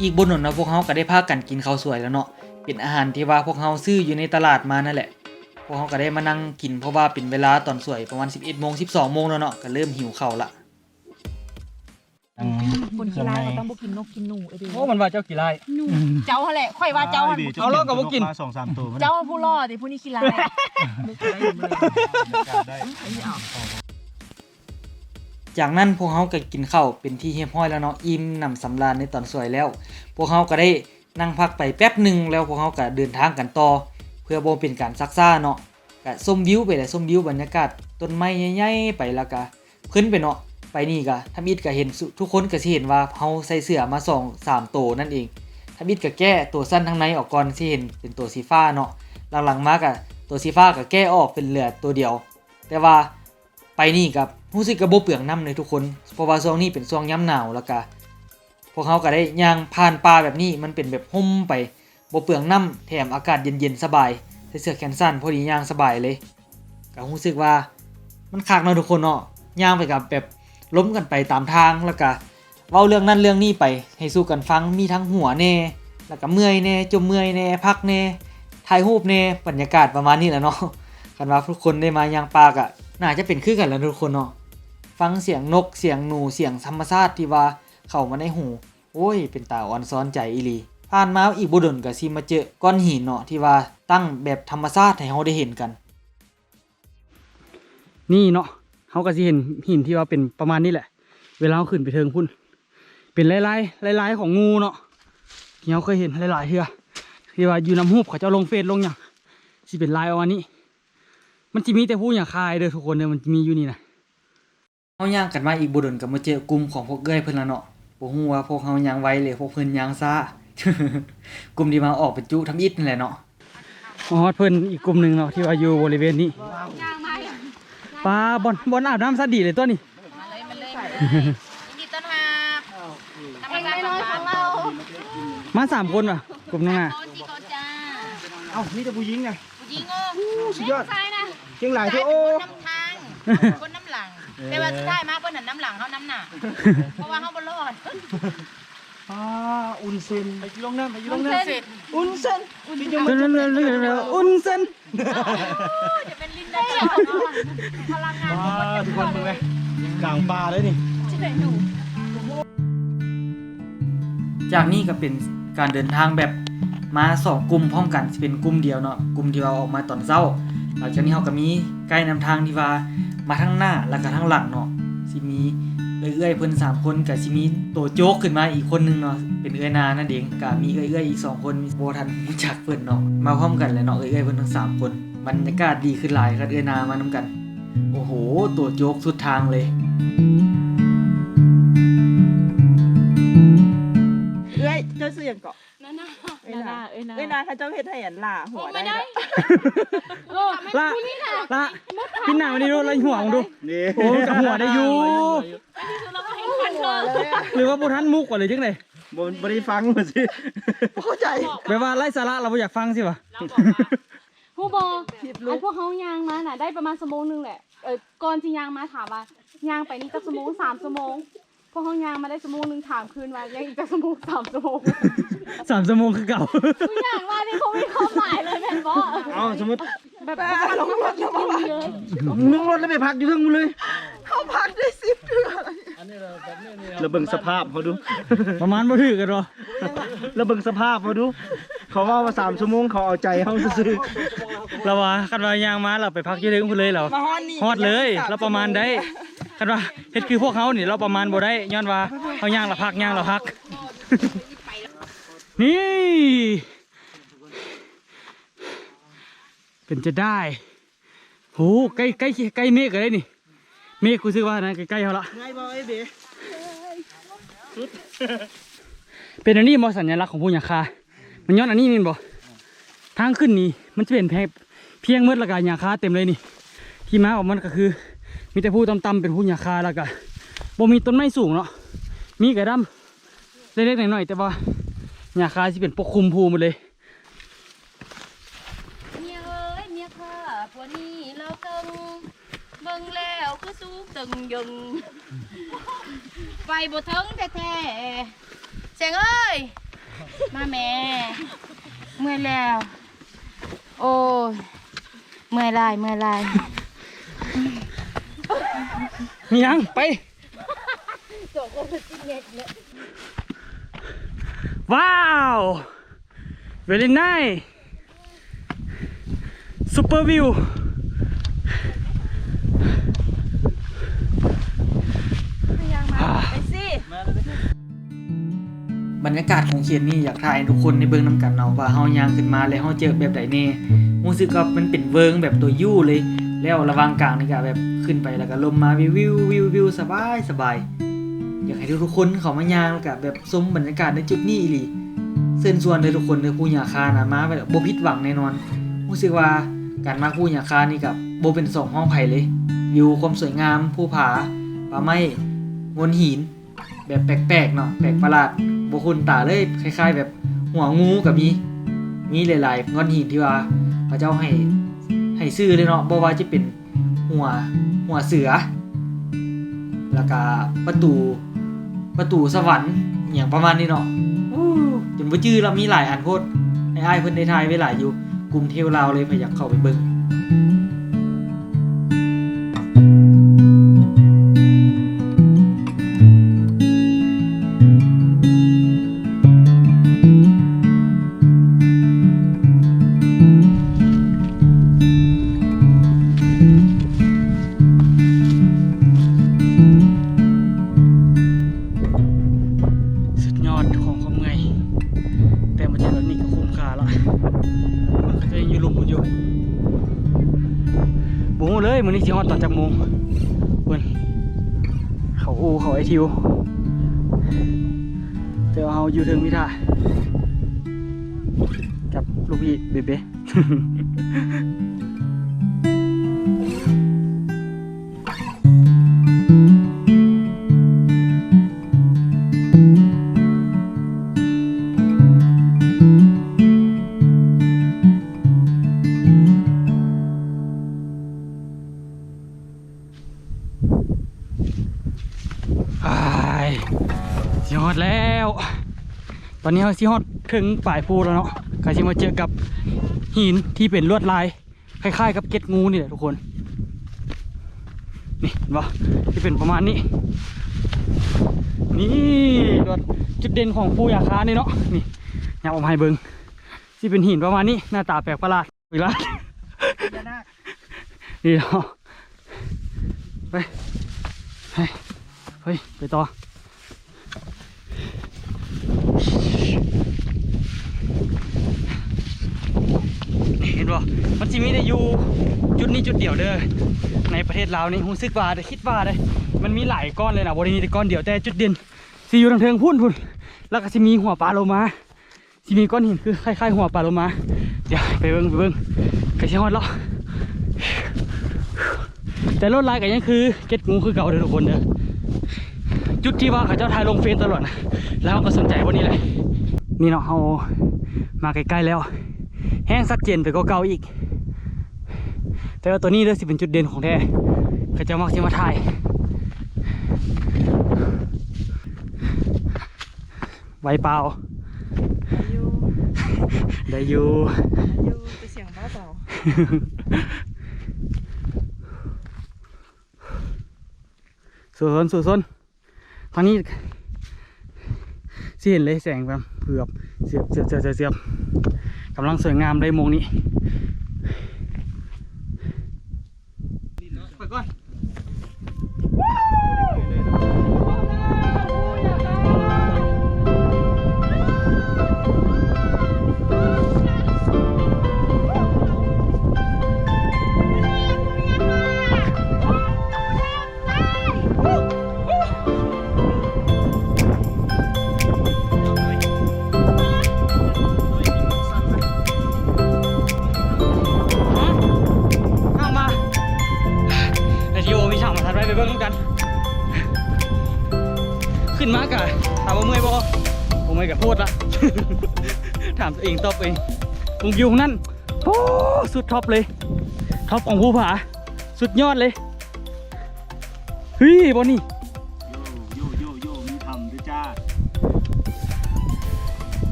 ອີກບໍ່ດົນເນາະ ພວກເຮົາກໍໄດ້ພາກັນກິນເຂົ້າສວຍແລ້ວເນາະ, ເປັນອາຫານທີ່ວ່າພວກເຮົາຊື້ຢູ່ໃນຕະຫຼາດມານັ້ນແຫຼະ. ພວກເຮົາກໍໄດ້ມານັ່ງກິນ ເພາະວ່າເປັນເວລາຕອນສວຍປະມານສິບເອັດໂມງ ສິບສອງໂມງແລ້ວເນາະ ກໍເລີ່ມຫິວເຂົ້າລະ. ຄົນຂີ້ຮ້າຍເຂົາຕ້ອງບໍ່ກິນນົກກິນໜູເອີເດີ. ໂອ້ ມັນວ່າເຈົ້າຂີ້ຮ້າຍ. ເຈົ້າຫັ້ນແຫຼະ ຂ້ອຍວ່າເຈົ້າຫັ້ນ. ເອົາລາວກໍບໍ່ກິນ ເຈົ້າຜູ້ຫຼໍ່ຕິ ຜູ້ນີ້ຂີ້ຮ້າຍ. ຈາກນັ້ນພວກເຮົາກໍກິນເຂົ້າເປັນທີ່ຮຽບຮ້ອຍແລ້ວເນາະ, ອີ່ມໜຳສຳລານໃນຕອນສວຍແລ້ວ ພວກເຮົາກໍໄດ້ນັ່ງພັກໄປແປັບໜຶ່ງ ແລ້ວພວກເຮົາກໍເດີນທາງກັນຕໍ່ ເພື່ອບໍ່ເປັນການຊັກຊ້າເນາະ. ກະຊົມວິວໄປແຫຼະ ຊົມວິວບັນຍາກາດຕົ້ນໄມ້ໃຫຍ່ໆໄປ ແລ້ວກະ ເພິ່ນໄປເນາະ. ໄປນີ້ກະທຳອິດກະເຫັນ ທຸກຄົນກະຊິເຫັນວ່າເຮົາໃສ່ເສື້ອມາສອງສາມໂຕນັ້ນເອງ. ທຳອິດກະແກ້ໂຕຊັ້ນທາງໃນອອກກ່ອນ ຊິເຫັນເປັນໂຕສີຟ້າເນາະ. ຫຼັງໆມາກະໂຕສີຟ້າກະແກ້ອອກເປັນເຫຼືອໂຕດຽວ. ແຕ່ວ່າໄປນີ້ກະຮູ້ສຶກກະບໍ່ເປືອງນ້ຳເລີຍທຸກຄົນ ເພາະວ່າຊ່ວງນີ້ເປັນຊ່ວງຍາມໜາວ ແລ້ວກະ ພວກເຮົາກໍໄດ້ຍ່າງຜ່ານປ່າແບບນີ້ ມັນເປັນແບບຮົ່ມໄປ ບໍ່ເປືອງນ້ຳ ແຖມອາກາດເຢັນໆສະບາຍ ໃສ່ເສື້ອແຂນສັ້ນ ພໍດີຍ່າງສະບາຍເລີຍ. ກໍຮູ້ສຶກວ່າມັນຄັກເນາະທຸກຄົນເນາະ, ຍ່າງໄປກັບແບບລົມກັນໄປຕາມທາງ ແລ້ວກະເວົ້າເລື່ອງນັ້ນເລື່ອງນີ້ໄປໃຫ້ສູ່ກັນຟັງ, ມີທັງຫົວແດ່ ແລ້ວກະເມື່ອຍແດ່ ຈົ່ມເມື່ອຍແດ່ ພັກແດ່ ຖ່າຍຮູບແດ່ ບັນຍາກາດປະມານນີ້ແຫຼະເນາະ. ຄັນວ່າທຸກຄົນໄດ້ມາຍ່າງປ່າກະໜ້າຈະເປັນຄືກັນແຫຼະທຸກຄົນເນາະ, ຟັງສຽງນົກ ສຽງໜູ ສຽງທຳມະຊາດທີ່ວ່າ ເຂົ້າມາໃນຫູ ໂອ້ຍ ເປັນຕາອອນຊອນໃຈອີ່ຫຼີ. ຜ່ານມາອີກບໍ່ດົນກໍຊິມາເຈີກ້ອນຫີນເນາະ ທີ່ວ່າຕັ້ງແບບທຳມະຊາດໃຫ້ເຮົາໄດ້ເຫັນກັນ. ນີ້ເນາະ ເຮົາກໍຊິເຫັນຫີນທີ່ວ່າເປັນປະມານນີ້ແຫຼະ ເວລາເຮົາຂຶ້ນໄປເທິງພຸ້ນ ເປັນລາຍໆ ລາຍໆຂອງງູເນາະ ທີ່ເຮົາເຄີຍເຫັນຫຼາຍໆເທື່ອ ທີ່ວ່າຢູ່ນຳຮູບເຂົາເຈົ້າລົງເຟສລົງຫຍັງ ຊິເປັນລາຍປະມານນີ້. ມັນຊິມີແຕ່ພູຫຍ້າຄາເດີທຸກຄົນເດີ ມັນຊິມີຢູ່ນີ້ນະ. ເຮົາຍ່າງກັນມາອີກບໍ່ດົນກໍມາເຈີກຸ່ມຂອງພວກເອື້ອຍເພິ່ນລະເນາະ. ບໍ່ຮູ້ວ່າພວກເຮົາຍ່າງໄວ ຫຼືພວກເພິ່ນຍ່າງຊ້າ. ກຸ່ມທີ່ວ່າອອກໄປຈຸທຳອິດນັ້ນແຫຼະເນາະ. ມາຮອດເພິ່ນອີກກຸ່ມໜຶ່ງເນາະ ທີ່ວ່າຢູ່ບໍລິເວນນີ້. ປາ ບ່ອນ ບ່ອນອາບນ້ຳສະດດີເລີຍຕົວນີ້. ມາເລີຍ ມາເລີຍ ມາເລີຍ. ຍິນດີຕ້ອນຮັບ. ທຳມະຊາດຂອງເຮົາ. ມາສາມຄົນຫວາ ກຸ່ມນັ້ນນະ. ເອົ້າ ມີແຕ່ຜູ້ຍິງນະ. ຜູ້ຍິງ. ໂອ້ ສຸດຍອດ. ຜູ້ຊາຍນະ ເກັ່ງຫຼາຍເດີ. ຜູ້ຊາຍເປັນຄົນນຳທາງ ຄົນນຳຫຼັງ. ແຕ່ວ່າສຸດທ້າຍມາເພິ່ນນຳຫຼັງເຮົານຳໜ້າ ເພາະວ່າເຮົາບໍ່ລອດ. ອ່າ ອຸນເຊັນ ໄປຢູ່ລົງນ້ຳ ໄປຢູ່ລົງນ້ຳ. ອຸນເຊັນ ອຸນເຊັນ ອຸນເຊັນ. ຈະເປັນລິນໄດເນາະ ພະລັງງານ. ວ້າ ທຸກຄົນເບິ່ງແມ ກາງປ່າເລີຍນີ້. ຈາກນີ້ກໍເປັນການເດີນທາງແບບມາສອງກຸ່ມພ້ອມກັນ ຊິເປັນກຸ່ມດຽວເນາະ, ກຸ່ມທີ່ວ່າອອກມາຕອນເຊົ້າ. ຫຼັງຈາກນີ້ເຮົາກໍມີໄກນຳທາງທີ່ວ່າມາທາງໜ້າ ແລ້ວກໍທາງຫຼັງເນາະ, ຊິມີເອື້ອຍໆເພິ່ນສາມຄົນ, ກໍຊິມີໂຕໂຈກຂຶ້ນມາອີກຄົນໜຶ່ງເນາະ ເປັນເອື້ອຍນານັ້ນເອງ, ກໍມີເອື້ອຍໆອີກສອງຄົນ ບໍ່ທັນຮູ້ຈັກເພິ່ນເນາະ, ມາພ້ອມກັນແຫຼະເນາະ ເອື້ອຍໆເພິ່ນທັງສາມຄົນ. ບັນຍາກາດດີຂຶ້ນຫຼາຍຄັນເອື້ອຍນາມານຳກັນ. ໂອ້ໂຫ ໂຕໂຈກສຸດທາງເລີຍ. ເອື້ອຍ ເຈົ້າຊື່ຫຍັງເກາະ? ນານາ ເອື້ອຍນາ ເອື້ອຍນາ ເອື້ອຍນາ ເຂົາເຈົ້າເຮັດໃຫ້ອັນຫຼ້າຫົວໄດ້. ຫຼ້າ ຫຼ້າ ປິ່ນໜ້າມານີ້ດູ ລະຫົວມຶງດູ. ນີ້ ໂອ້ ມັນກໍຫົວໄດ້ຢູ່. ຫຼືວ່າບໍ່ທັນມຸກວ່າ ຫຼືຈັ່ງໃດ? ບໍ່ ບໍ່ໄດ້ຟັງວ່າຊິ ບໍ່ເຂົ້າໃຈ. ແບບວ່າໄຮ້ສາລະ ລາວບໍ່ຢາກຟັງຊິຫວາ? ລາວບອກວ່າ ຮູ້ບໍ່ ອັນພວກເຮົາຍ່າງມານະ ໄດ້ປະມານຊົ່ວໂມງໜຶ່ງແຫຼະ. ເອີ ກ່ອນຊິຍ່າງມາຖາມວ່າ ຍ່າງໄປນີ້ຈັກຊົ່ວໂມງ? ສາມຊົ່ວໂມງ. ພວກເຮົາຍ່າງມາໄດ້ຊົ່ວໂມງໜຶ່ງ ຖາມຄືນວ່າ ຍັງອີກຈັກຊົ່ວໂມງ? ສາມຊົ່ວໂມງ. ສາມຊົ່ວໂມງຄືເກົ່າ. ຄືຢ່າງວ່ານີ້ບໍ່ມີຄວາມໝາຍເລີຍແມ່ນບໍ່? ເອົ້າ ສົມມຸດ ແບບ ລົງລົດແລ້ວ ລົງລົດແລ້ວໄປພັກຢູ່ເທິງພຸ້ນເລີຍ. ເຮົາພັກໄດ້ສິບເທື່ອ. ລະເບິ່ງສະພາບເຮົາດູ ປະມານບໍ່ຖືກກັນບໍ່? ລະເບິ່ງສະພາບເຮົາດູ ເຂົາເວົ້າວ່າສາມຊົ່ວໂມງ ເຂົາເອົາໃຈເຮົາຊື່ໆ. ລະວ່າຄັນວ່າຍ່າງມາ ລະໄປພັກຢູ່ເທິງພຸ້ນເລີຍ ລະຮອດເລີຍ. ລະປະມານໄດ້ ຄັນວ່າເຮັດຄືພວກເຮົານີ້ ລະປະມານບໍ່ໄດ້ ຍ້ອນວ່າເຮົາຍ່າງລະພັກ ຍ່າງລະພັກ. ນີ້ ເປັນຈະໄດ້. ໂຫ ໃກ້ ໃກ້ ໃກ້ເມກແລ້ວເດ້ນີ້. ເມກ ກູເຊື່ອວ່ານັ້ນໃກ້ໆເຮົາລະ. ເປັນອັນນີ້ບໍ່ ສັນຍະລັກຂອງພູຫຍ້າຄາ? ມັນຍ້ອນອັນນີ້ແມ່ນບໍ່? ທາງຂຶ້ນນີ້ມັນຈະເປັນແພ ພຽງໝົດ ແລ້ວກະຫຍ້າຄາເຕັມເລີຍນີ້. ທີ່ມາຂອງມັນກະຄືມີແຕ່ພູຕ່ຳໆ ເປັນພູຫຍ້າຄາ ແລ້ວກະບໍ່ມີຕົ້ນໄມ້ສູງເນາະ. ມີກະດຳເລັກໆນ້ອຍໆ ແຕ່ວ່າຫຍ້າຄາຊິເປັນປົກຄຸມພູໝົດເລີຍ. ເມຍເອີຍ ເມຍຂ້າ ຜົວນີ້ລາວເຄິ່ງ ເບິ່ງແລ້ວຄືສູງຕຶງຍຶງ ໄປບໍ່ເຖິງແທ້ໆ. ແສງເອີຍ ມາແມ່ ເມື່ອຍແລ້ວ ໂອ້ຍ. ເມື່ອຍຫຼາຍ ເມື່ອຍຫຼາຍ. ມີຫຍັງ? ໄປ. ວ້າວ ເວຣີໄນສ໌ ຊຸບເປີວິວ. ບັນຍາກາດຂອງເຂດນີ້ ຢາກຖ່າຍໃຫ້ທຸກຄົນໄດ້ເບິ່ງນຳກັນເນາະ ວ່າເຮົາຍ່າງຂຶ້ນມາແລ້ວເຮົາເຈີແບບໃດແດ່. ຮູ້ສຶກວ່າມັນເປັນເວີງແບບຕົວຢູເລີຍ ແລ້ວລະຫວ່າງກາງນີ້ກະແບບຂຶ້ນໄປ ແລ້ວກະລົມມາ ວິວໆໆ ສະບາຍໆ. ຢາກໃຫ້ທຸກໆຄົນເຂົ້າມາຍ່າງ ແລ້ວກະແບບ ຊົມບັນຍາກາດໃນຈຸດນີ້ອີ່ຫຼີ. ເຊີນຊວນເດີທຸກຄົນເດີ ພູຫຍ້າຄານະ ມາແບບບໍ່ຜິດຫວັງແນ່ນອນ. ຮູ້ສຶກວ່າການມາພູຫຍ້າຄານີ້ກະບໍ່ເປັນສອງຮອງໃຜເລີຍ. ວິວຄວາມສວຍງາມ ພູຜາ ປ່າໄມ້ ໂງ່ນຫີນ ແບບແປກໆເນາະ ແປກປະຫຼາດ ບໍ່ຄຸ້ນຕາເລີຍ. ຄ້າຍໆແບບຫົວງູກະມີ ມີຫຼາຍໆກ້ອນຫີນທີ່ວ່າເຂົາເຈົ້າໃຫ້ ໃຫ້ຊື່ເລີຍເນາະ ບໍ່ວ່າຈະເປັນ ຫົວ ຫົວເສືອ ແລ້ວກະປະຕູ ປະຕູສະຫວັນ ອີ່ຫຍັງປະມານນີ້ເນາະ. ໂອ້ ຈົນບໍ່ຈື່ລະ ມີຫຼາຍອັນໂພດ. ໃຫ້ອ້າຍເພິ່ນໄດ້ຖ່າຍໄວ້ຫຼາຍຢູ່ ກຸ່ມທຽວລາວເລີຍ ໃຜຢາກເຂົ້າໄປເບິ່ງ. ສຸດຍອດຂອງຄວາມເມື່ອຍ ແຕ່ມາເຈີແບບນີ້ກະຄຸ້ມຄ່າລະ. ເຂົາເຈົ້າຍັງຢູ່ລຸ່ມພຸ້ນຢູ່. ບໍ່ຮູ້ເລີຍມື້ນີ້ຊິຮອດຕອນຈັກໂມງ. ເບິ່ງ ເຂົາອູ່ເຂົາໄອທິວ ແຕ່ວ່າເຮົາຢູ່ເທິງພີ້ທ່າ ກັບລູກພີ່ເບເບ. ອ້າຍ ຊິຮອດແລ້ວ. ຕອນນີ້ເຮົາຊິຮອດເທິງປາຍພູແລ້ວເນາະ ກະຊິມາເຈີກັບຫີນທີ່ເປັນລວດລາຍ ຄ້າຍໆກັບເກັດງູນີ້ແຫຼະທຸກຄົນ. ນີ້ເຫັນບໍ່ ຊິເປັນປະມານນີ້. ນີ້ ຈຸດເດັ່ນຂອງພູຫຍ້າຄານີ້ເນາະ. ນີ້ ຫຍັບອອກມາໃຫ້ເບິ່ງ ຊິເປັນຫີນປະມານນີ້ ໜ້າຕາແປກປະຫຼາດ. ອີກແລ້ວ ນີ້ເນາະ ໄປ ໄປ ໄປ ໄປຕໍ່. ເຫັນບໍ່ ມັນຊິມີແຕ່ຢູ່ຈຸດນີ້ຈຸດດຽວເດີ ໃນປະເທດລາວນີ້. ຮູ້ສຶກວ່າເດ້ ຄິດວ່າເດ້ ມັນມີຫຼາຍກ້ອນເລີຍນະ ບໍ່ໄດ້ມີແຕ່ກ້ອນດຽວ. ແຕ່ຈຸດເດັ່ນຊິຢູ່ທາງເທິງພຸ້ນ ພຸ້ນ ແລ້ວກະຊິມີຫົວປາໂລມາ. ຊິມີກ້ອນຫີນຄືຄ້າຍໆຫົວປາໂລມາ. ດຽວໄປເບິ່ງ ໄປເບິ່ງ ໃກ້ຊິຮອດແລ້ວ. ແຕ່ລວດລາຍກະຍັງຄືເກັດງູຄືເກົ່າເດີທຸກຄົນເດີ. ຈຸດທີ່ວ່າເຂົາເຈົ້າຖ່າຍລົງເຟສຕະຫຼອດນະ ແລ້ວເຮົາກະສົນໃຈບ່ອນນີ້ແຫຼະ. ນີ້ເນາະ ເຮົາມາໃກ້ໆແລ້ວ ແຮງຊັດເຈນໄປກວ່າເກົ່າອີກ. ແຕ່ວ່າໂຕນີ້ເດີ ຊິເປັນຈຸດເດັ່ນຂອງແທ້ ເຂົາເຈົ້າມັກຊິມາຖ່າຍ. ໄຫວເປົ່າ? ໄດ້ຢູ່ ໄດ້ຢູ່ ໄດ້ຢູ່ ແຕ່ສຽງເບົາໆ. ສູ້ຊົນ ສູ້ຊົນ. ທາງນີ້ຊິເຫັນເລີຍແສງແບບເກືອບ ສຽບ ສຽບ ສຽບ ສຽບ ກຳລັງສວຍງາມເລີຍໂມງນີ້. ໄປກ່ອນ. ຂ້າມມາ ໄດ້ທີ່ໂອມີຊ່າງມາທັດໄວ້ ໄປເບິ່ງນຳກັນ. ຂຶ້ນມາກະຖາມວ່າເມື່ອຍບໍ່? ບໍ່ເມື່ອຍກະໂພດລະ. ຖາມຕົວເອງຕອບເອງ. ເບິ່ງວິວນັ້ນ ໂອ້ ສຸດທັອບເລີຍ ທັອບຂອງພູຜາ ສຸດຍອດເລີຍ. ເຮີ້ຍ ບ່ອນນີ້ ໂຢ ໂຢ ໂຢ ໂຢ ມີຖ້ຳດ້ວຍຈ້າ.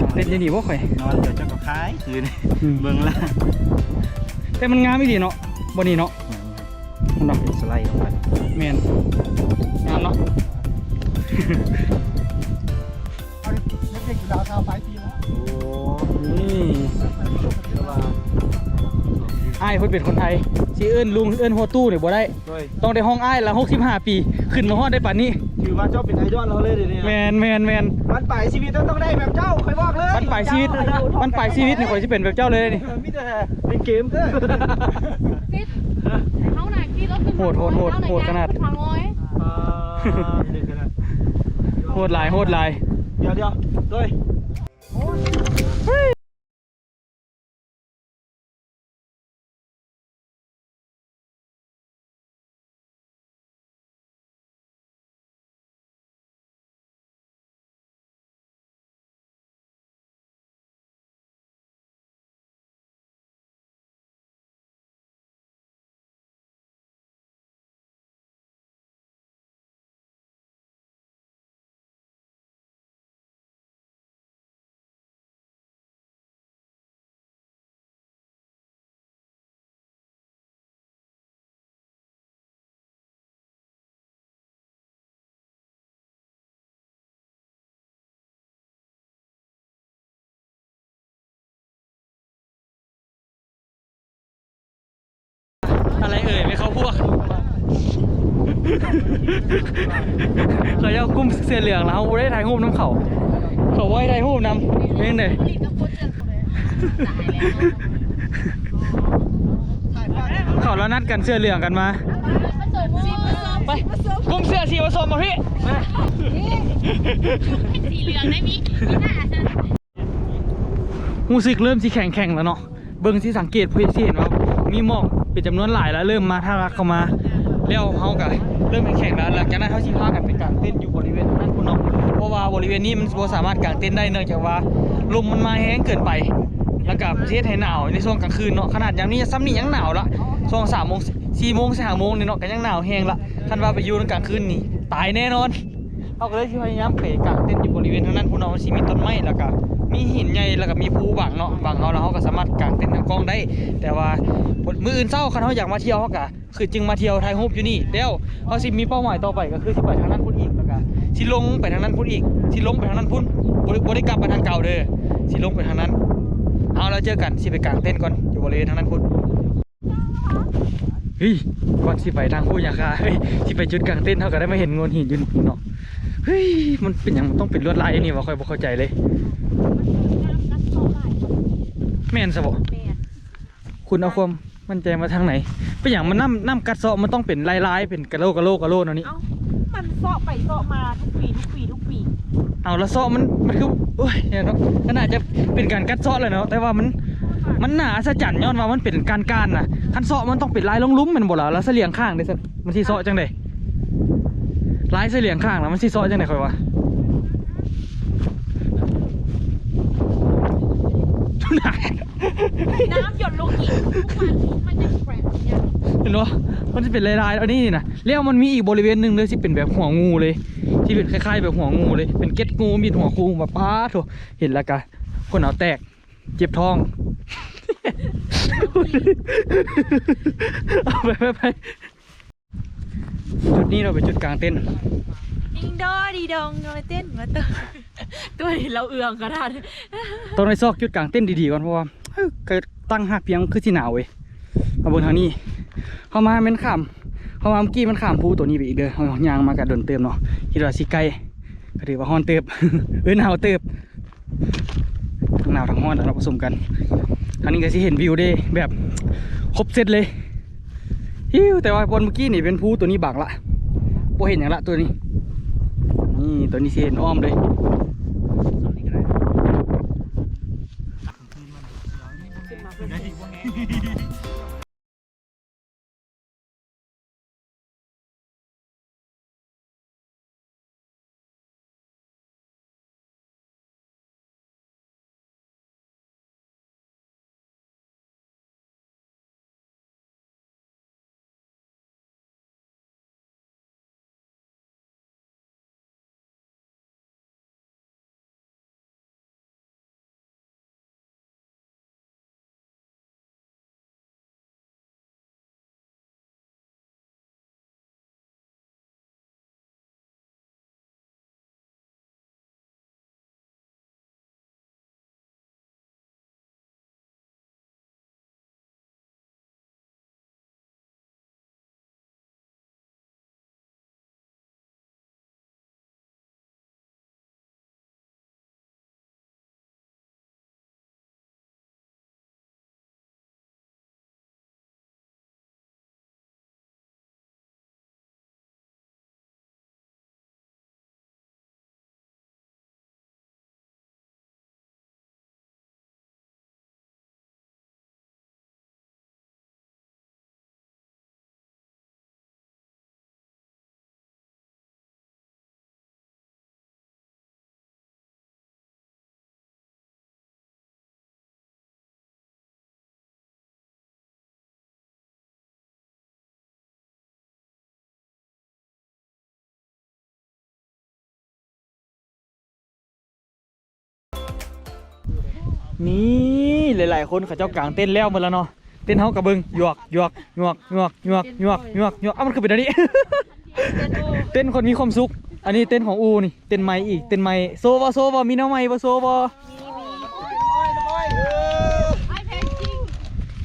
ອ່າ ເຕັ້ນຢູ່ນີ້ບໍ່ຂ້ອຍ ນອນດຽວເຈົ້າກໍຄາຍຄືນ ອືມ ເບິ່ງລະ ແຕ່ມັນງາມອີ່ຫຼີເນາະ ບ່ອນນີ້ເນາະ ແມ່ນ ເຫັນບໍ່ ເປັນສະໄລລົງໄປ ແມ່ນ ງາມເນາະ. ເດັກໆຢູ່ລາວຊາວປາຍປີແລ້ວ ໂອ້ ນີ້ ອ້າຍເພິ່ນເປັນຄົນໄທ ຊິເອີ້ນລຸງ ເອີ້ນພໍ່ຕູ້ນີ້ບໍ່ໄດ້ ໂດຍ ຕ້ອງໄດ້ຮ້ອງອ້າຍລະ ຫົກສິບຫ້າປີ ຂຶ້ນມາຮອດໄດ້ປານນີ້ ຖືວ່າເຈົ້າເປັນໄອດອນເຮົາເລີຍເດນີ້ນະ ແມ່ນໆໆ ບັ້ນປາຍຊີວິດເຈົ້າຕ້ອງໄດ້ແບບເຈົ້າ ຂ້ອຍບອກເລີຍ ບັ້ນປາຍຊີວິດ ບັ້ນປາຍຊີວິດນີ້ ຂ້ອຍຊິເປັນແບບເຈົ້າເລີຍນີ້ ມີແຕ່ ເປັນເກມ ເຮົານະຂີ່ລົດຂຶ້ນ ໂຫດໆໆ ໂຫດຂະໜາດ ອ່າ ໂຫດຫຼາຍ ໂຫດຫຼາຍ ດຽວໆ ໂດຍ ອະໄລເອີຍ ໄປເຂົ້າພວກ ເຂົາເຈົ້າກຸ່ມເສື້ອເຫຼືອງລະ ເຮົາບໍ່ໄດ້ຖ່າຍຮູບນຳເຂົາ ເຂົາບໍ່ໃຫ້ຖ່າຍຮູບນຳ ເປັນຈັ່ງໃດ? ເຂົາລະນັດກັນເສື້ອເຫຼືອງກັນມາ ໄປ ກຸ່ມເສື້ອສີປະສົມມາພີ້ ມາ ສີເຫຼືອງໄດ້ມີ ມີໜ້າ ຮູ້ສຶກເລີ່ມຊິແຂງໆ ແລ້ວເນາະ ເບິ່ງຊິສັງເກດ ເພື່ອຊິເຫັນວ່າມີໝອກເປັນຈຳນວນຫຼາຍ ແລ້ວເລີ່ມມາທະລັກເຂົ້າມາ ແລ້ວເຮົາກະເລີ່ມແຂງໆ ແລ້ວ ຫຼັງຈາກນັ້ນເຮົາຊິພາກັນໄປກາງເຕັນຢູ່ບໍລິເວນນັ້ນພຸ້ນເນາະ ເພາະວ່າບໍລິເວນນີ້ມັນບໍ່ສາມາດກາງເຕັນໄດ້ ເນື່ອງຈາກວ່າລົມມັນມາແຮງເກີນໄປ ແລ້ວກະມັນຊິເຮັດໃຫ້ໜາວໃນຊ່ວງກາງຄືນເນາະ ຂະໜາດຍາມນີ້ ສ່ຳນີ້ຍັງໜາວລະ ຊ່ວງສາມໂມງ ສີ່ໂມງ ຫ້າໂມງນີ້ເນາະ ກະຍັງໜາວແຮງລະ ຄັນວ່າໄປຢູ່ໃນກາງຄືນນີ້ຕາຍແນ່ນອນ. ເຮົາກໍເລີຍຊິພະຍາຍາມໄປກາງເຕັນຢູ່ບໍລິເວນທາງນັ້ນພຸ້ນເນາະ ມັນຊິມີຕົ້ນໄມ້ ແລ້ວກະມີຫີນໃຫຍ່ ແລ້ວກະມີພູບັງເນາະ ບັງເຮົາ ແລ້ວເຮົາກໍສາມາດກາງເຕັນກາງກ້ອງໄດ້ ແຕ່ວ່າມື້ອື່ນເຊົ້າຄັນເຮົາຢາກມາທ່ຽວ ເຮົາກະຄືຈຶ່ງມາທ່ຽວຖ່າຍຮູບຢູ່ນີ້ ແລ້ວເຮົາຊິມີເປົ້າໝາຍຕໍ່ໄປ ກໍຄືຊິໄປທາງນັ້ນພຸ້ນອີກ ແລ້ວກະຊິລົງໄປທາງນັ້ນພຸ້ນອີກ ຊິລົງໄປທາງນັ້ນພຸ້ນ ບໍ່ ບໍ່ໄດ້ກັບມາທາງເກົ່າເດີ ຊິລົງໄປທາງນັ້ນ ເອົາ ແລ້ວເຈີກັນ ຊິໄປກາງເຕັນກ່ອນ ຢູ່ບໍລິເວນທາງນັ້ນພຸ້ນ. ເຮີ້ຍ ກ່ອນຊິໄປທາງພູຫຍ້າຄາ ເຮີ້ຍ ຊິໄປຈຸດກາງເຕັນ ເຮົາກໍໄດ້ມາເຫັນໂງ່ນຫີນຢູ່ນີ້ເນາະ ເຮີ້ຍ ມັນເປັນຫຍັງ ມັນຕ້ອງເປັນລວດລາຍອັນນີ້ຫວາ ຂ້ອຍບໍ່ເຂົ້າໃຈເລີຍ ແມ່ນຊະບໍ່? ແມ່ນ ຄຸນເອົາຄວາມ ໝັ້ນໃຈມາທາງໃດ? ເປັນຫຍັງມັນນ້ຳ ນ້ຳກັດເຊາະ ມັນຕ້ອງເປັນລາຍໆ ເປັນກະໂຫຼກະໂຫຼກະໂຫຼເນາະນີ້? ເອົ້າ ມັນເຊາະໄປເຊາະມາທຸກປີ ທຸກປີ ທຸກປີ. ເອົາລະເຊາະມັນ ມັນຄື ໂອ້ຍ ເນາະ ມັນອາດຈະເປັນການກັດເຊາະແຫຼະເນາະ ແຕ່ວ່າມັນ ມັນໜ້າອັດສະຈັນ ຍ້ອນວ່າມັນເປັນກ້ານໆນະ. ຄັນເຊາະມັນຕ້ອງເປັນລາຍລົງລຸ່ມແມ່ນບໍ່ລະ? ລະສະຫຼຽງຂ້າງເດ້ຊັ້ນ ມັນຊິເຊາະຈັ່ງໃດ? ລາຍສະຫຼຽງຂ້າງນະ ມັນຊິເຊາະຈັ່ງໃດຂ້ອຍວ່າ? ນ້ຳຢົດລົງອີກ ມັນຍັງແຂວນຢູ່. ເຫັນບໍ່? ມັນຊິເປັນລາຍໆ ອັນນີ້ນີ້ນະ ແລ້ວມັນມີອີກບໍລິເວນໜຶ່ງເລີຍ ຊິເປັນແບບຫົວງູເລີຍ ຊິເປັນຄ້າຍໆແບບຫົວງູເລີຍ ເປັນເກັດງູ ມີຫົວງູ ແບບ ປາໂທ້ ເຫັນແລ້ວກະ ຄົນເອົາແຕກ ເຈັບທ້ອງ ເອົາໄປ ໄປ ໄປ. ຈຸດນີ້ເນາະ ເປັນຈຸດກາງເຕັນ ດິງດໍດີດອງ ມາເຕັ້ນ ມາເຕັ້ນ ຕົວນີ້ລາວເອື້ອງຂະໜາດ ຕ້ອງໄດ້ຊອກຈຸດກາງເຕັນດີໆກ່ອນ ເພາະວ່າ ເອີ ກໍຕັ້ງຮາກພຽງຄືຊິໜາວເວີຍ. ມາເບິ່ງທາງນີ້ ເຮົາມາແມ່ນຂ້າມ ເຮົາມາເມື່ອກີ້ມັນຂ້າມພູຕົວນີ້ໄປອີກເດີ. ເຮົາຍ່າງມາກໍດົນເຕີບເນາະ ຄິດວ່າຊິໃກ້ ກໍຖືວ່າຮ້ອນເຕີບ ເອີ ໜາວເຕີບ. ທັງໜາວທັງຮ້ອນເນາະ ປະສົມກັນ. ທາງນີ້ກໍຊິເຫັນວິວເດ້ ແບບຄົບເຊັດເລີຍ. ຫິວ ແຕ່ວ່າບ່ອນເມື່ອກີ້ນີ້ເປັນພູ ຕົວນີ້ບັງລະ ບໍ່ເຫັນຫຍັງລະຕົວນີ້. ນີ້ຕົວນີ້ຊິເຫັນອ້ອມເລີຍ. ນີ້ ຫຼາຍໆຄົນເຂົາເຈົ້າກາງເຕັນແລ້ວໝົດແລ້ວເນາະ. ເຕັນເຮົາກໍເບິ່ງ ຢວກ ຢວກ ຍວກ ຍວກ ຍວກ ຍວກ ຍວກ ຍວກ ເອົ້າ ມັນຄືເປັນແນວນີ້ ເຕັນຄົນມີຄວາມສຸກ. ອັນນີ້ເຕັນຂອງອູ່ນີ້ ເຕັນໃໝ່ອີກ ເຕັນໃໝ່. ໂຊບໍ່ ໂຊບໍ່ ມີແນວໃໝ່ບໍ່ ໂຊບໍ່?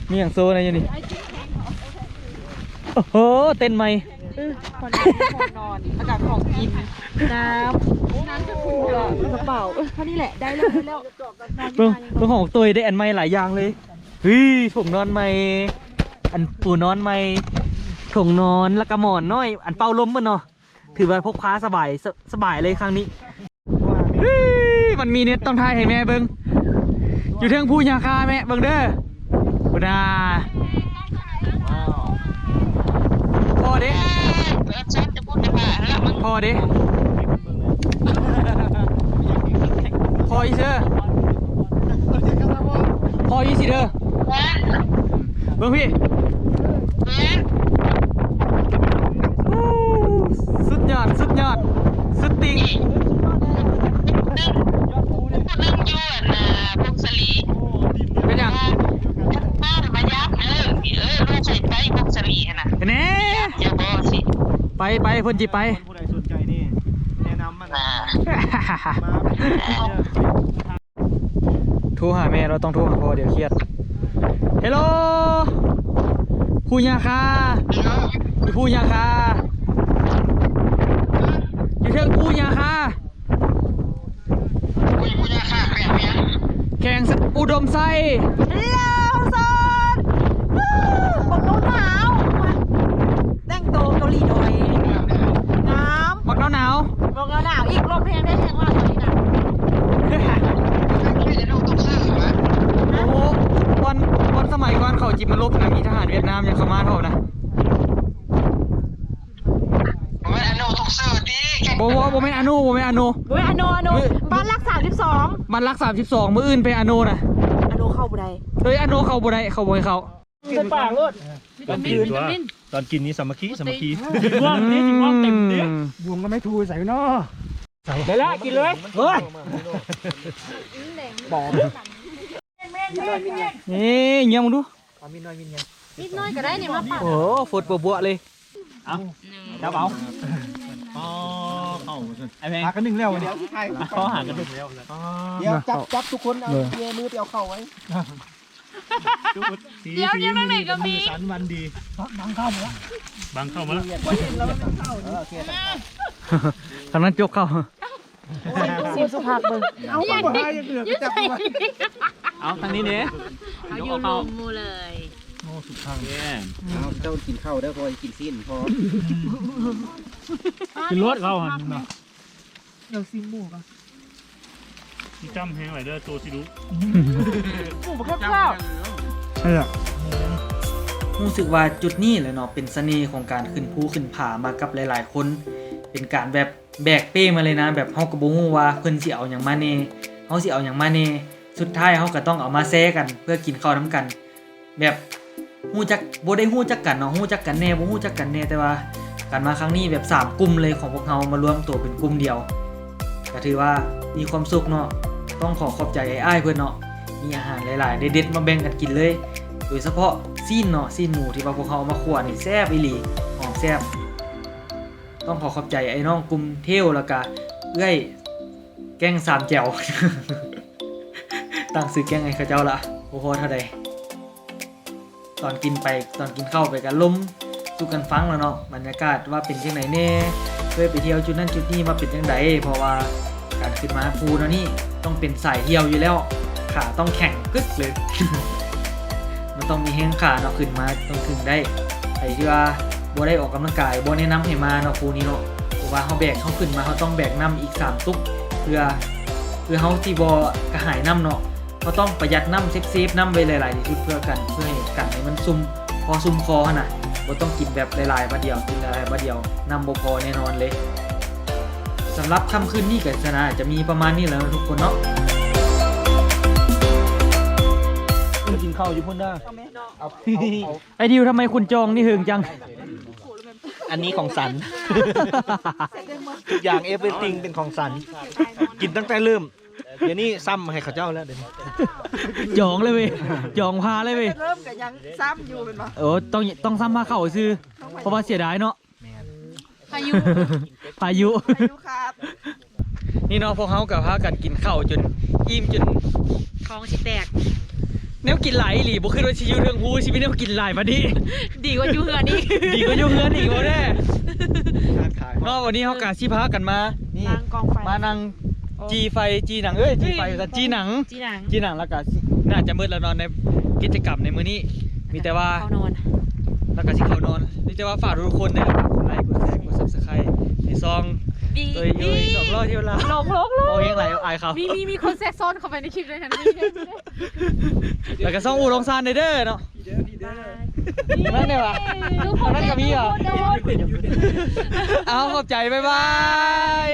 ມີຫຍັງໂຊແດ່ຢູ່ນີ້? ໂອ້ໂຫ ເຕັນໃໝ່ ເອີ ນອນ ແລ້ວກໍຂອງກິນ ນ້ຳ ກະເປົາ ເອີ ເທົ່ານີ້ແຫຼະ ໄດ້ແລ້ວ ໄດ້ແລ້ວ. ເບິ່ງ ເບິ່ງຂອງໂຕຍໄດ້ອັນໃໝ່ຫຼາຍຢ່າງເລີຍ. ເຮີ້ຍ ຖົງນອນໃໝ່ ອັນປູນອນໃໝ່ ຖົງນອນ ແລ້ວກະໝອນນ້ອຍ ອັນເປົ່າລົມເບິ່ງເນາະ. ຖືວ່າພົກພາສະບາຍ ສະ ສະບາຍເລີຍຄັ້ງນີ້. ເຮີ້ຍ ມັນມີເນັດ ຕ້ອງຖ່າຍໃຫ້ແມ່ເບິ່ງ. ຢູ່ເທິງພູຫຍ້າຄາແມ່ເບິ່ງເດີ ພຸ້ນນາ. ພໍເດ້ ພໍເດ້ ພໍອີເຊີ ພໍອີຊິເດີ. ເບິ່ງພີ້ ໂອ້ ສຸດຍອດ ສຸດຍອດ ສຸດຕິ່ງ. ເປັນຫຍັງ? ມາຢາມເດີ ເອີ ລູກໃຫ້ໄປພວກສະຫຼີຫັ້ນນະ ແນ່ ຢາກບອກຊິ ໄປ ໄປ ເພິ່ນຊິໄປ. ຜູ້ໃດສົນໃຈນີ້ ແນະນຳມັນ ໂທຫາແມ່ ເຮົາຕ້ອງໂທຫາພໍ່ ດຽວຄຽດ. ເຮໂລ ພູຫຍ້າຄາ ຢູ່ພູຫຍ້າຄາ ຢູ່ເທິງພູຫຍ້າຄາ. ແຂວງອຸດົມໄຊ. ເຮໂລ ໂຊນ ບັກໜາວ ແຕ່ງໂຕເກົາຫຼີດອຍ ງາມ ບັກໜາວໆ ບັກໜາວໆ ອີກ ລົມແຮງແທ້ແຮງວ່າຕອນນີ້ນະ. ໂອ້ໂຫ ກ່ອນ ກ່ອນສະໄໝກ່ອນເຂົາຈິມາລົບນະ ມີທະຫານຫວຽດນາມຍັງເຂົ້າມາເທົ່ານະ. ບໍ່ແມ່ນອາໂນຕົກຊື່ຕິ ບໍ່ ບໍ່ ບໍ່ແມ່ນອາໂນ ບໍ່ແມ່ນອາໂນ ບໍ່ແມ່ນອາໂນ ອາໂນ ບ້ານຫຼັກສາມສິບສອງ ບ້ານຫຼັກສາມສິບສອງ ມື້ອື່ນໄປອາໂນນະ. ອາໂນເຂົ້າບໍ່ໄດ້ ເອີຍ ອາໂນເຂົ້າບໍ່ໄດ້ ເຂົາບໍ່ໃຫ້ເຂົ້າ. ໃສ່ປາກໂລດ ຕອນກິນ ຕອນກິນນີ້ສາມັກຄີ ສາມັກຄີ. ຊິບວງນີ້ ຊິບວງເຕັມເດ້. ບວງກໍໄມ່ທູໃສ່ເນາະ. ໄດ້ລະ ກິນເລີຍ. ເຮີ້ຍ ບອມ ນີ້ ຍຳເບິ່ງດູ. ເອົາມີດນ້ອຍມີດໃຫຍ່ ມີດນ້ອຍກໍໄດ້ນີ້ມາປາດ. ໂອ້ ຟົດບົວໆເລີຍ. ເອົາ ຈັບເອົາ. ອໍ ເຂົ້າ ໄອ້ແພງ ຫາກັນໜຶ່ງແລ້ວນີ້ ເອົາ ຫາກັນໜຶ່ງແລ້ວ. ອໍ ດຽວ ຈັບ ຈັບທຸກຄົນ ເອົາ ເອີ ແຍມືໄປເອົາເຂົ້າໄວ້. ດຽວ ດຽວ ທາງໃນກໍມີ ສັນວັນດີ ບັງເຂົ້າມາລະ ບັງເຂົ້າມາລະ. ເອີ ໂອເຄ ທາງນັ້ນຈົກເຂົ້າ. ຊິມສຸພາບເບິ່ງ. ເອົາ ບໍ່ຫາຢ່າງອື່ນ ຈັບ ເອົາທາງນີ້ເດ້ ເອົາຢູ່ລົມໝູ່ເລີຍ. ໂອ້ ສຸພາບ ເອົາ ເຈົ້າກິນເຂົ້າເດີ ເພາະວ່າກິນຊີ້ນພໍ ກິນໂລດເຂົ້າຫັ້ນເນາະ. ດຽວຊິມໝູກ່ອນ. ຊິຈ້ຳແຮງຫຼາຍເດີ ໂຕຊິດຸ. ໝູບໍ່ຄັກແລ້ວ. ເອີ ຮູ້ສຶກວ່າຈຸດນີ້ແຫຼະເນາະ ເປັນສະເໜ່ຂອງການຂຶ້ນພູຂຶ້ນຜາມາກັບຫຼາຍໆຄົນ ເປັນການແບບ ແບກເປ້ມາເລີຍນະ ແບບເຮົາກໍບໍ່ຮູ້ວ່າເພິ່ນຊິເອົາຫຍັງມາແດ່ ເຮົາຊິເອົາຫຍັງມາແດ່. ສຸດທ້າຍເຮົາກໍຕ້ອງເອົາມາແຊກັນເພື່ອກິນເຂົ້ານຳກັນ ແບບຮູ້ຈັກ ບໍ່ໄດ້ຮູ້ຈັກກັນເນາະ ຮູ້ຈັກກັນແດ່ ບໍ່ຮູ້ຈັກກັນແດ່ ແຕ່ວ່າການມາຄັ້ງນີ້ແບບສາມກຸ່ມເລີຍຂອງພວກເຮົາມາລວມໂຕເປັນກຸ່ມດຽວ ກໍຖືວ່າມີຄວາມສຸກເນາະ. ຕ້ອງຂໍຂອບໃຈອ້າຍໆເພິ່ນເນາະ ມີອາຫານຫຼາຍໆເດັດໆມາແບ່ງກັນກິນເລີຍ ໂດຍສະເພາະຊີ້ນເນາະ ຊີ້ນໝູທີ່ວ່າພວກເຮົາເອົາມາຂົ້ວນີ້ແຊບອີ່ຫຼີ ຫອມແຊບ. ຕ້ອງຂໍຂອບໃຈໄອ້ນ້ອງກຸ່ມເທວ ແລ້ວກະເອື້ອຍແກ້ງສາມແຈວ ຕັ້ງຊື່ແກ້ງໃຫ້ເຂົາເຈົ້າລະ ບໍ່ພໍເທົ່າໃດ. ຕອນກິນໄປ ຕອນກິນເຂົ້າໄປກະລົມສູ່ກັນຟັງແລ້ວເນາະ ບັນຍາກາດວ່າເປັນຈັ່ງໃດແດ່ ເຄີຍໄປທ່ຽວຈຸດນັ້ນຈຸດນີ້ມາເປັນຈັ່ງໃດ ເພາະວ່າ ການຂຶ້ນມາພູແນວນີ້ຕ້ອງເປັນສາຍທ່ຽວຢູ່ແລ້ວ ຂາຕ້ອງແຂງກຶກເລີຍ ມັນຕ້ອງມີແຮງຂາເນາະ ຂຶ້ນມາຕ້ອງເຖິງໄດ້. ໃຜທີ່ວ່າບໍ່ໄດ້ອອກກຳລັງກາຍ ບໍ່ແນະນຳໃຫ້ມາເນາະ ພູນີ້ເນາະ ເພາະວ່າເຮົາແບກ ເຮົາຂຶ້ນມາ ເຮົາຕ້ອງແບກນ້ຳອີກສາມຕຸກ ເພື່ອ ເພື່ອເຮົາຊິບໍ່ກະຫາຍນ້ຳເນາະ. ເຮົາຕ້ອງປະຢັດນ້ຳ ເຊບ ເຊບນ້ຳໄວ້ຫຼາຍໆທີ່ສຸດ ເພື່ອກັນ ເພື່ອໃຫ້ກັນໃຫ້ມັນຊຸ່ມ ພໍຊຸ່ມຄໍຫັ້ນນະ ບໍ່ຕ້ອງກິນແບບຫຼາຍໆບາດດຽວ ກິນຫຼາຍໆບາດດຽວ ນ້ຳບໍ່ພໍແນ່ນອນເລີຍ. ສຳລັບຄ່ຳຄືນນີ້ກໍຈະໜ້າຈະມີປະມານນີ້ແຫຼະເນາະທຸກຄົນເນາະ. ກິນເຂົ້າຢູ່ພຸ້ນເດີ ເອົາ ເອົາ ເອົາ ໄອ້ດິວ ທຳໄມຄຸນຈອງນີ້ເຫິງຈັງ? ອັນນີ້ຂອງສັນ ທຸກຢ່າງ everything ເປັນຂອງສັນ ກິນຕັ້ງແຕ່ເລີ່ມ. ດຽວນີ້ຊ້ຳໃຫ້ເຂົາເຈົ້າແລ້ວ ດຽວນີ້ ຈອງເລີຍເວີຍ ຈອງພາເລີຍເວີຍ ເລີ່ມກໍຍັງຊ້ຳຢູ່ແມ່ນບໍ່? ໂອ້ ຕ້ອງ ຕ້ອງຊ້ຳພາເຂົ້າຊື່ ເພາະວ່າເສຍດາຍເນາະ. ແມ່ນ ພາຍຸ ພາຍຸ ພາຍຸຄາບ. ນີ້ເນາະ ພວກເຮົາກໍພາກັນກິນເຂົ້າຈົນອີ່ມ ຈົນທ້ອງຊິແຕກ. ແນວກິນຫຼາຍອີ່ຫຼີ ບໍ່ຄິດວ່າຊິຢູ່ເທິງພູຊິມີແນວກິນຫຼາຍປານນີ້. ດີກວ່າຢູ່ເຮືອນອີກ ດີກວ່າຢູ່ເຮືອນອີກບໍ່ແດ່ເນາະ. ວັນນີ້ເຮົາກໍຊິພາກັນມາ ນີ້ ນັ່ງກອງໄຟ ມານັ່ງ ໂອ້ ຈີ່ໄຟ ຈີ່ໜັງ ເອີຍ ຈີ່ໄຟ ເອີຍ ກັນ ຈີ່ໜັງ ຈີ່ໜັງ ຈີ່ໜັງ ແລ້ວກໍຊິ ໜ້າຈະໝົດແລ້ວເນາະ ໃນກິດຈະກຳໃນມື້ນີ້. ມີແຕ່ວ່າ ເຂົ້ານອນ ແລ້ວກໍຊິເຂົ້ານອນ. ມີແຕ່ວ່າຝາກທຸກໆຄົນເດີ ກົດໄລ ກົດແຊ ກົດ Subscribe ໃນຊ່ອງ ບີ ໂດຍ ບີ ສອງຮ້ອຍ ເທວລາ ລົງ ລົງ ລົງ ເວົ້າແຮງຫຼາຍ ອາຍເຂົາ. ມີ ມີ ມີຄົນແຊກຊ້ອນເຂົ້າໄປໃນຄລິບດ້ວຍຫັ້ນ. ແລ້ວກໍຊ່ອງອູ່ລົງຊານເດ້ເນາະ. ນັ້ນແຫຼະວະ ນັ້ນກໍມີຫວາ? ເອົາ ຂອບໃຈ ບາຍບາຍ.